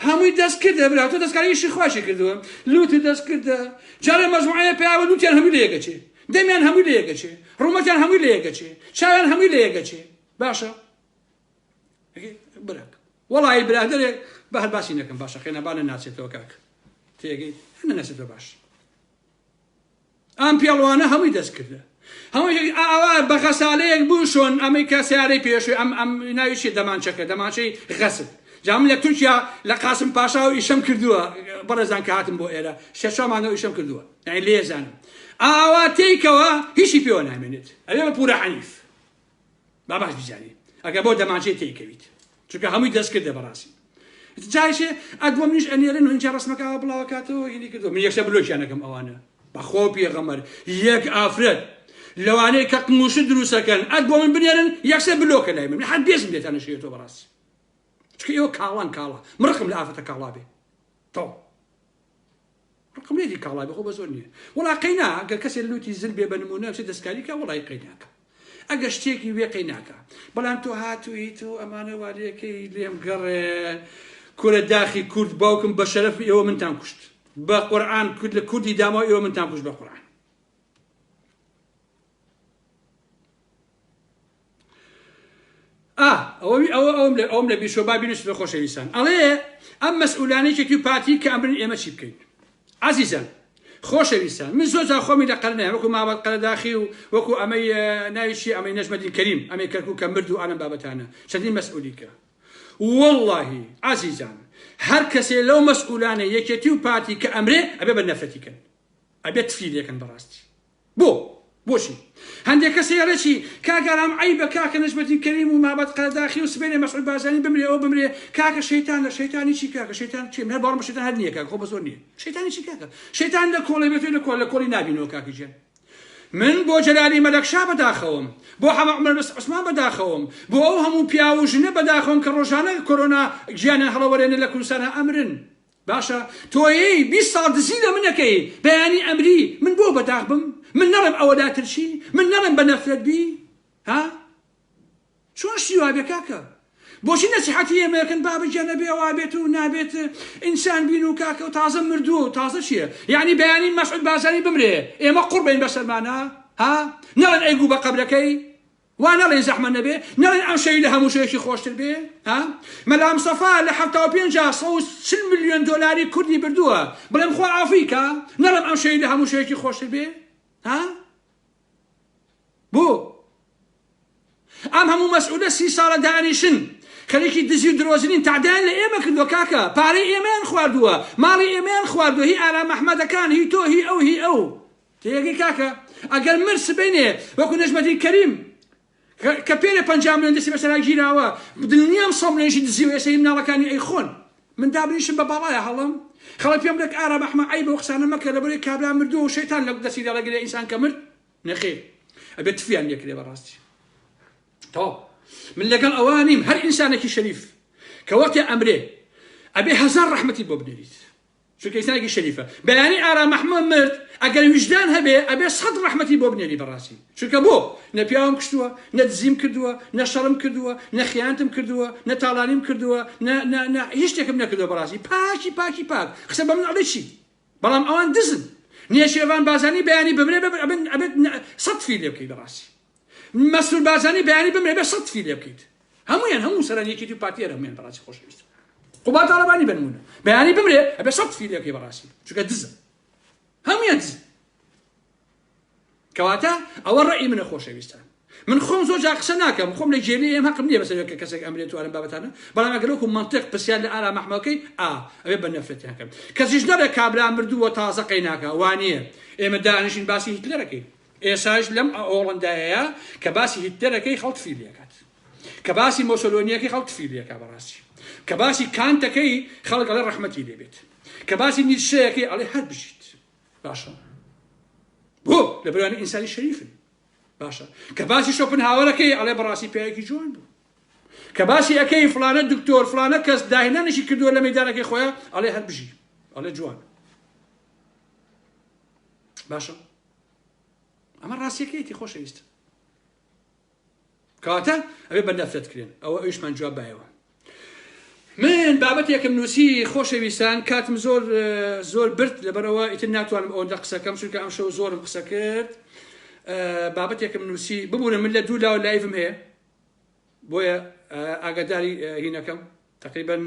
هەمووی دەست کردە برا تۆ دەستکاری ئیشی خواشی کردووە لوتی دەست کردە جارێ مەجموعەیە پیاوە لوتیان هەمووی لە یەکەچێ دەمیان هەمووی لە یەکەچێ ڕوومەتیان هەمووی لە یەکەچێ چاویان هەمووی لە یەکەچێ باشە براک وەڵی برادەرێک بە هەر باسی نەکەم باشە خێنەبانە ناچێتەوە کاک تێگەی هەنە نەچێتەوە باش ئەم پێڵوانە هەمووی دەست کردە هەمووی ئاوا بە غەسالەیەک بوو شۆن ئەمەی کە سیارەی پێشوی ئەم ئەم ناوی چیە دەمانچەکە دەمانچەی غەسل جا من لە تورکیا لە قاسم پاشا و ئیشەم کردووە بەڕێزان کە هاتم بۆ ئێرە سێ چوار مانگە ئیشەم کردووە یعنی لێزانم ئاوا تێیکەوە هیچی پێوە نامێنێت ئەوێ بە پورە حەنیف با باش بیزانی ئەگەر بۆ دەمانچەی تێیکەویت چونکە هەمووی دەست کردە بەڕاستی جایشێ ئەدوە منیش ئەنێرن و اینجا ڕسمەکە ئاوا بڵاوەکاتەوە هینی کردو من یەکسەر بلۆکیان ئەکەم ئەوانە بەخۆ پێغەمبەر یەک ئافرەت لەوانەیە کە قموشت دروستەکەن ئەد بۆ من بنێرن یەکسەر بلۆکە لای من حەد بێزم لێتان نەشێتەوە بەڕاستی چونکە ئێوە کاڵان کاڵا من ڕقم لە ئافرەتە کاڵا بێ تەواو ڕقم لێتی کاڵا بێ خۆ بە زۆر نییە وەڵا قەینا گەر کەسێ لوتی زل بێ بە نمونە بچێ دەستکاری کە وەڵای قەیناکە ئەگە شتێکی وێ قەیناکە بەڵام تۆ هاتوویت و ئەمانە والەکەی لێم گەڕێ کورە داخی کورد باوکم بە شەرەف ئێوە منتان کوشت بە قورئان کورد لە کوردی داماو ئێوە منتان کوشت بە قورئان ئا ئەوەوی ئەوە ئەوم لە ئەوم لە بیرچوە با بینوسمە خۆشەویستان ئەڵێ ئەم مەسئولانەی یەکێتی و پارتی کە ئەمرن ئێمە چی بکەین عەزیزان خۆشەویستان من زۆر جار خۆمی لە قەرنە وەکو مابەت قەرەداخی و وەکو ئەمەی ناوی چیە ئەمەی نەجمەدین کەریم ئەمەی کەرکوک کە مرد و ئالەم بابەتانە چەندین مەسئولی کە وەڵڵاهی عەزیزان هەر کەسێ لەو مەسئولانەی یەکێتی و پارتی کە ئەمرێ ئەبێ بە نەفرەتی کەن ئەبێ تفی لێکەن بەڕاستی بۆ؟ بۆچی؟ هەندێک کەس هەیە ئەڵێ چی؟ کاک ئارام عەیبە کاکە نەجمەدین کەریم و مابەت قەرەداخی و سبەینێ مەسعود بارزانی بمرێ ئەو بمرێ کاکە شەیتان لە شەیتانی چی کاکە شەیتان چیە من هەر باوەڕم بە شەیتان هەر نییە کاکە خۆ بە زۆر نییە شەیتانی چی کاکە شەیتان لە کۆڵێ بێت لە کۆڵ لە کۆڵی نابینەوە کاکە گیان من بۆ جەلالی مەلەکشا بەداخەوەم بۆ حەمە عومەر عوسمان بەداخەوەم بۆ ئەو هەموو پیاو و ژنە بەداخەوەم کە ڕۆژانە کۆرۆنا گیانیان هەڵەوەرێنێ لە کوردستانا ئەمرن باشە تۆیەی 20 ساڵ دزی لە من ئەکەی بەیانی ئەمری من بۆ بەداخ بم من نەڵێم ئەوە لاترچی من نەڵێم بە نەفرەت بی ها چۆن شتی وابێ کاکە بۆچی نەسیحەتی ئێمە ئەکەن بابە گیان ئەبێ ئەوا بێت و نابێت ئینسان بین و کاکە و تازە مردووە و تازە چییە یعنی بەیانی مەسعود بارزانی بمرێ ئێمە قوڕ بین بەسەرمانا ها نەڵێن ئەی گوو بە قەبرەکەی وا نەڵێن زەحمەت نەبێ نەڵێن ئەم شەوی لە هەموو شەوێکی خۆشتر بێ ها مەلا مستەفا لە 75 140 ملیۆن دۆلاری کوردی بردووە بڵێم خوا عافوی کا نەڵێم ئەم شەوی لە هەموو شەوێکی خۆشتر بێ ها بۆ ئەم هەموو مەسئولە سی ساڵە دانیشن خەریکی دزی و درۆزنین تەعدایان لە ئێمە کردووە کاکە پارەی ئێمەیان خواردووە ماڵی ئێمەیان خواردووە هی ئارام ئەحمەدەکان هی تۆ هی ئەو هی ئەو تێگەی کاکە ئەگەر مرد سبەینێ وەکو نەجمەدین کەریم کە پێرێ 50 ملیۆن دەستی بەسەرا گیراوە دڵنیام 100 ملیۆنیشی دزیوە ئێستا هی مناڵەکانی ئەیخۆن من دابنیشم بە باڵایە هەڵم خەڵک پێم بڵێ ئارام ئەحمە عەیبە ئەو قسانە مەکە لەبەرەی کابرا مردووە و شەیتان لە دەستی دەڵێگرێ ئینسان کە مرد نەخێر ئەبێت تفیان لێکرێ بەڕاستی تەواو من لەگەڵ ئەوە نیم هەر ئینسانێکی شەریف کە وەختێ ئەمرێ ئەبێ هەزار ڕەحمەتی بۆ بنێریت چونکە ئینسانێکی شەریفە بەیانی ئارام ئەحمە مرد ئەگەر ویژدان هەبێ ئەبێ سەد ڕەحمەتی بۆ بنێری بەڕاستی چونکە بۆ نە پیاوم کوشتووە نە دزیم کردووە نە شەڕم کردووە نە خیانتم کردووە نە تاڵانیم کردووە نە نە نە هیچ شتێکم نەکردووە بەڕاستی پاکی پاکی پاک قسە بە من ئەڵێ چی بەڵام ئەوان دزن نێچیرڤان بارزانی بەیانی بمرێ ئەبێت سەد فیل لێ بکەیت بەڕاستی مەسرور بارزانی بەیانی بمرێ بێ سەد فیل لێ بکەیت هەمویان هەموو سەران یەکێتی و پارتی هەمویان بەڕاستی خۆشەویست قوباد تاڵەبانی بنمونە بەیانی بمرێ ئەبێ سەد فیل لێ بکەی بەڕاستی چونکە دزە هەمویان دزن کەواتە ئەوە ڕەئی منە خۆشەویستان من خۆم زۆر جار قسە ناکەم خۆم لە گێلی ئێم هەقم نییە بەسەر کە کەسێک ئەمرێت و ئەم بابەتانە بەڵام ئەگەر وەکو مەنتق پرسیار لە ئارام ئەحمەکەی ئا ئەوێ بە نەفرەتیان کەم کەسیش نەڵێ کابرا مردووە تازە قەیناکە وانییە ئێمە دانیشین باسی هیتلەرەکەی ئێساش لەم ئۆڵندایەیە کە باسی هیتلەرەکەی خەڵک فیلەکات کە باسی مۆسۆلۆنیەکەی خەڵک فیلەکە بەڕاستی کە باسی کانتەکەی خەڵک ئەڵێ ڕەحمەتی لێبێت کە باسی نیتشەیەکەی ئەڵێ هەر بژیت باشە بۆ لەبەرئەوەی ئینسانی شەریفن باشە کە باسی شۆپنهاوەرەکەی ئەڵێ بەڕاستی پیاوێکی جوان بوو کە باسی ئەکەی فلانە دکتۆر فلانە کەس داهێنانێکی کردووە لە مەیدانەکەی خۆیان ئەڵێ هەر بژی ئەڵێ جوان باشە ئەمە ڕاستیەکەیەتی خۆشەویست کەواتە ئەبێ بە نەفرەت کرێن ئەوە ئەویشمان جواب بایەوە من بابەتێکم نووسی خۆشەویستان کاتم زۆر زۆر برد لەبەرەوە ئیتر ناتوانم ئەوەندە قسەکەم چونکە ئەم شەو زۆرم قسە کرد بابەتێکم نووسی ببوورە من لە دوو لاوە live م هەیە بۆیە ئاگاداری هینەکەم تەقریبەن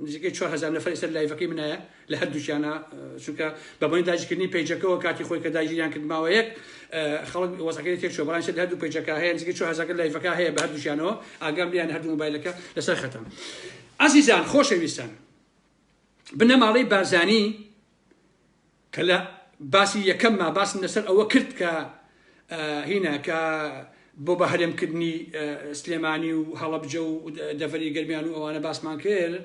نزیکەی 4000 نەفەر ئێستا live ەکەی منایە لە هەردووکیانە چونکە بە بۆنی داگیرکردنی page ەکەوە کاتی خۆی کە داگیریان کرد ماوەیەک خەڵک وەزعەکەی تێک چووە بەڵام ئێستا لە هەردوو page ەکە هەیە نزیکەی 4000 کە live ەکە هەیە بە هەردووکیانەوە ئاگام لیان هەردوو مۆبایلەکە لەسەر خەتەم ئازیزان خۆشەویستان بنەماڵەی بارزانی کە لە باسی یەکەمما باسم لەسەر ئەوە کرد کە هینە کە بۆ بە هەرێمکردنی سلێمانی و هەڵەبجە و دەڤەری گەرمیان و ئەوانە باسمان کرد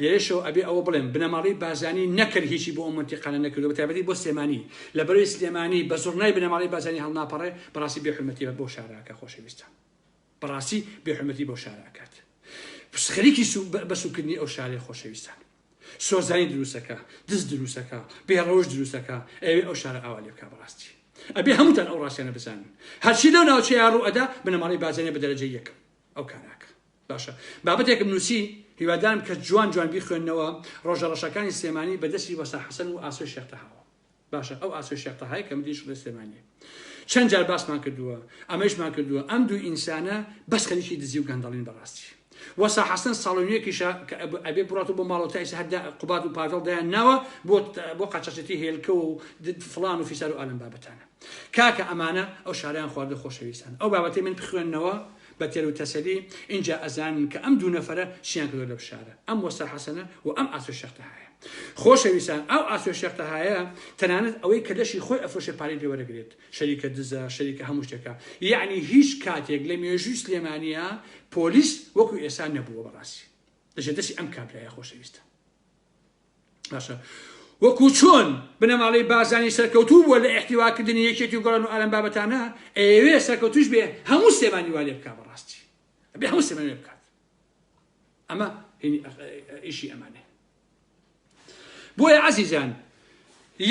لێرەشەوە ئەبێ ئەوە بڵێم بنەماڵەی بارزانی نەکرد هیچی بۆ ئەو مەنتیقانە نەکردو بە تایبەتی بۆ سلێمانی لەبەرەی سلێمانی بە زوڕنای بنەماڵەی بارزانی هەڵناپەڕێ بەڕاستی بێحورمەتی بۆ شارەکە خۆشەویستان بەڕاستی بێحورمەتی بۆ شارە ئەکات خەریکی بە سوکردنی ئەو شارەی خۆشەویستان سۆزانی دروستەکە دز دروستەکە بێڕەوش دروستەکە ئەوێ ئەو شارە ئاوا لێ بکا بەڕاستی ئەبێ هەمووتان ئەو ڕاستیانە بزانن هەرچی لەو ناوچەیە ڕوو ئەدا بنەماڵەی بارزانیە بە دەرەجەی یەکەم ئەو کاراکە باشە بابەتێکم نووسی هیوادارم کە جوان جوان بیخوێندنەوە ڕۆژە ڕەشەکانی سلێمانی بەدەستی وەسا حەسەن و ئاسۆی شێخ تەهاوە باشە ئەو ئاسۆی شێخ تەهای کە مدیری شوڕی سلێمانیە چەند جار باسمان کردووە ئەمەیشمان کردووە ئەم دوو ئینسانە بەس خەریکی دزی و گەندەڵین بەڕاستی. وەسا حەسەن ساڵ و نوێکیشە کە ئەبێ بڕات و بۆ ماڵەوە تا ئیستا هەر قوباد و پاڤێڵ دایان ناوە بۆ بۆ قاچاخچێتی هێلکە و فڵان و فیسار و ئالەم بابەتانە. کاکە ئەمانە ئەو شارەیان خواردە خۆشەویستان. ئەو بابەتەی من بخوێننەوە بە تێر و تەسەلی ئینجا ئەزانن کە ئەم دوو نەفەرە چیان کردوە لەو شارە ئەم وەستا حەسەنە و ئەم ئاسۆ شێخ تەهایە. خۆشەویستان ئەو ئاسۆ شێخ تەهایە تەنانەت ئەوەی کە لەشی خۆی ئەفرۆشێ پارەی لێ وەرەگرێت. شەریکە دزە شەریکە هەموو شتێکە یەعنی هیچ کاتێک لە مێژووی سلێمانیا پۆلیس وەکو ئێستا نەبووە بەڕاستی لەژێر دەستی ئەم کابرایە خۆشەویستە باشە وەکو چۆن بنەماڵەی بازانی سەرکەوتوو بووە لە ئیحتیواکردنی یەکێتی و گۆڕان و ئالەم بابەتانە ئەیەوێ سەرکەوتوش بێ هەموو سلێمانی وا لێ بکا بەڕاستی ئەبێ هەموو سلێمانی لێ بکات ئەمە ئیشی ئەمانێ بۆیە عەزیزان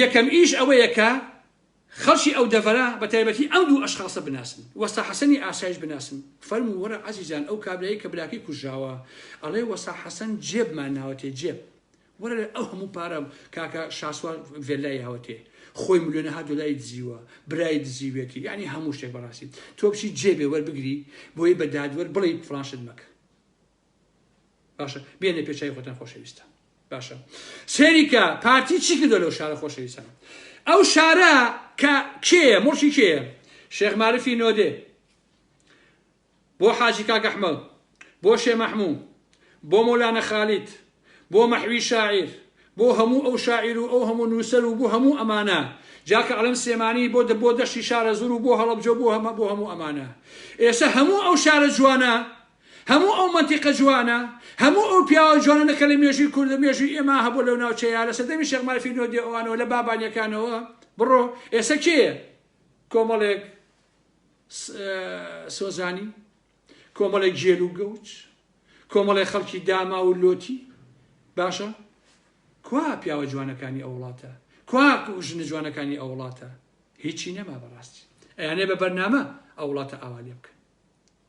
یەکەم ئیش ئەوەیە کە خەڵکی ئەو دەڤەرە بە تایبەتی ئەم دوو ئەشخاسە بناسن وەستا حەسەنی ئاسایش بناسن فەرموو وەرە عەزیزان ئەو کابرایەی کە براکەی کوژراوە ئەڵێ وەستا حەسەن جێبمان ناوەتێ جێب وەرە ئەو هەموو پارە کاکە شاسوار ڤێلای یاوەتێ خۆی ملیۆنەها دۆلاری دزیوە برای دزیوێتی یعنی هەموو شتێک بەڕاستی تۆ بچی جێبێ وەربگری بۆی بە دادوەر بڵێی فڵان شت مەکە باشە بێنە پێچوی خۆتان خۆشەویستە باشە سێریکە پارتی چی کردو لەو شارە خۆشەویستان ئەو شارە کە کێیە مڵکی کێیە شێخ مارفی نۆدێ بۆ حاجی کاک ئەحمەد بۆ شێ مەحموو بۆ مۆلانە خالید بۆ مەحوی شاعیر بۆ هەموو ئەو شاعیر و ئەو هەموو نووسەر و بۆ هەموو ئەمانە جا کە ئەڵێم سلێمانی بۆ بۆ دەشتی شارەزوور و بۆ هەڵەبجە بۆ هەمە بۆ هەموو ئەمانە ئێستا هەموو ئەو شارە جوانە هەموو ئەو مەنتیقە جوانە، هەموو ئەو پیاوە جوانانە کە لە مێژووی کورد و مێژووی ئێمە هەبووە لەو ناوچەیە لە سەردەمی شێخ مارفی نۆدێ ئەوانەوە لە بابانیەکانەوە بڕۆ ئێستا کێیە؟ کۆمەڵێک سۆزانی، کۆمەڵێک گێل و گەوج، کۆمەڵێک خەڵکی داما و لۆتی باشە کوا پیاوە جوانەکانی ئەو وڵاتە؟ کوا ژنە جوانەکانی ئەو وڵاتە؟ هیچی نەما بەڕاستی ئەیانێ بە بەرنامە ئەو وڵاتە ئاوا لێ بکەن.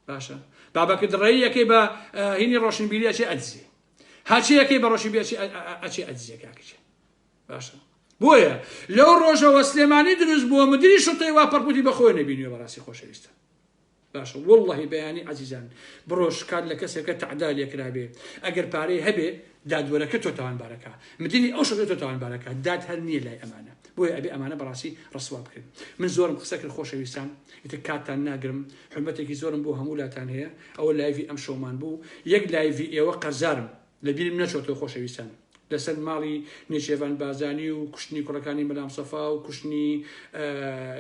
باشە بابەکە دڕەیەکەی بە هینی ڕۆشنبیری ئەچێ ئەدزێ هەچیەکەی بە ڕۆشنبیری ئەچێ ئەچێ ئەدزێ کاکەچێ باشە بۆیە لەو ڕۆژەوە سلێمانی دروست بووە مدیری شوتەی وا پەرپوتی بە خۆی نەبینیوە بەڕاستی خۆشەویستە باشە واللهی بەیانی عەزیزان بڕۆ شکات لە کەسێکە تەعدا لێکرابێ ئەگەر پارەی هەبێ دادوەرەکە تۆ تاوانبارەکە مدیری ئەو شوتەی تۆ تاوانبارەکە داد هەر نییە لای ئەمانە بۆیە ئەبێ ئەمانە بەڕاستی ڕسوا بکرێن من زۆرم قسە کرد خۆشەویستان ئیتر کاتتان ناگرم حورمەتێکی زۆرم بۆ هەموو لاتان هەیە ئەوە live ی ئەم شەومان بوو یەک live ی ئێوە قەرزارم لەبیرم نەچۆتەوە خۆشەویستان لەسەر ماڵی نێچێڤان بازانی و کوشتنی کوڕەکانی مەلام سەفا و کوشتنی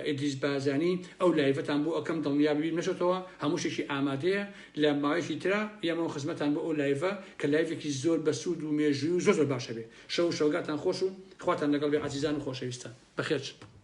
ئیدریس بازانی ئەو live ەتان بۆ ئەکەم دڵنیا ببیر نەچۆتەوە هەموو شتێکی ئامادەیە لە ماوەیەکی ترا یەمەوە خزمەتان بۆ ئەو live ە کە live ێکی زۆر بەسوود و مێژووی و زۆر زۆر باشە بێ شەو و شەوگاتان خۆش و خواتان لەگەڵ بێ عەزیزان و خۆشەویستان بەخێرچن.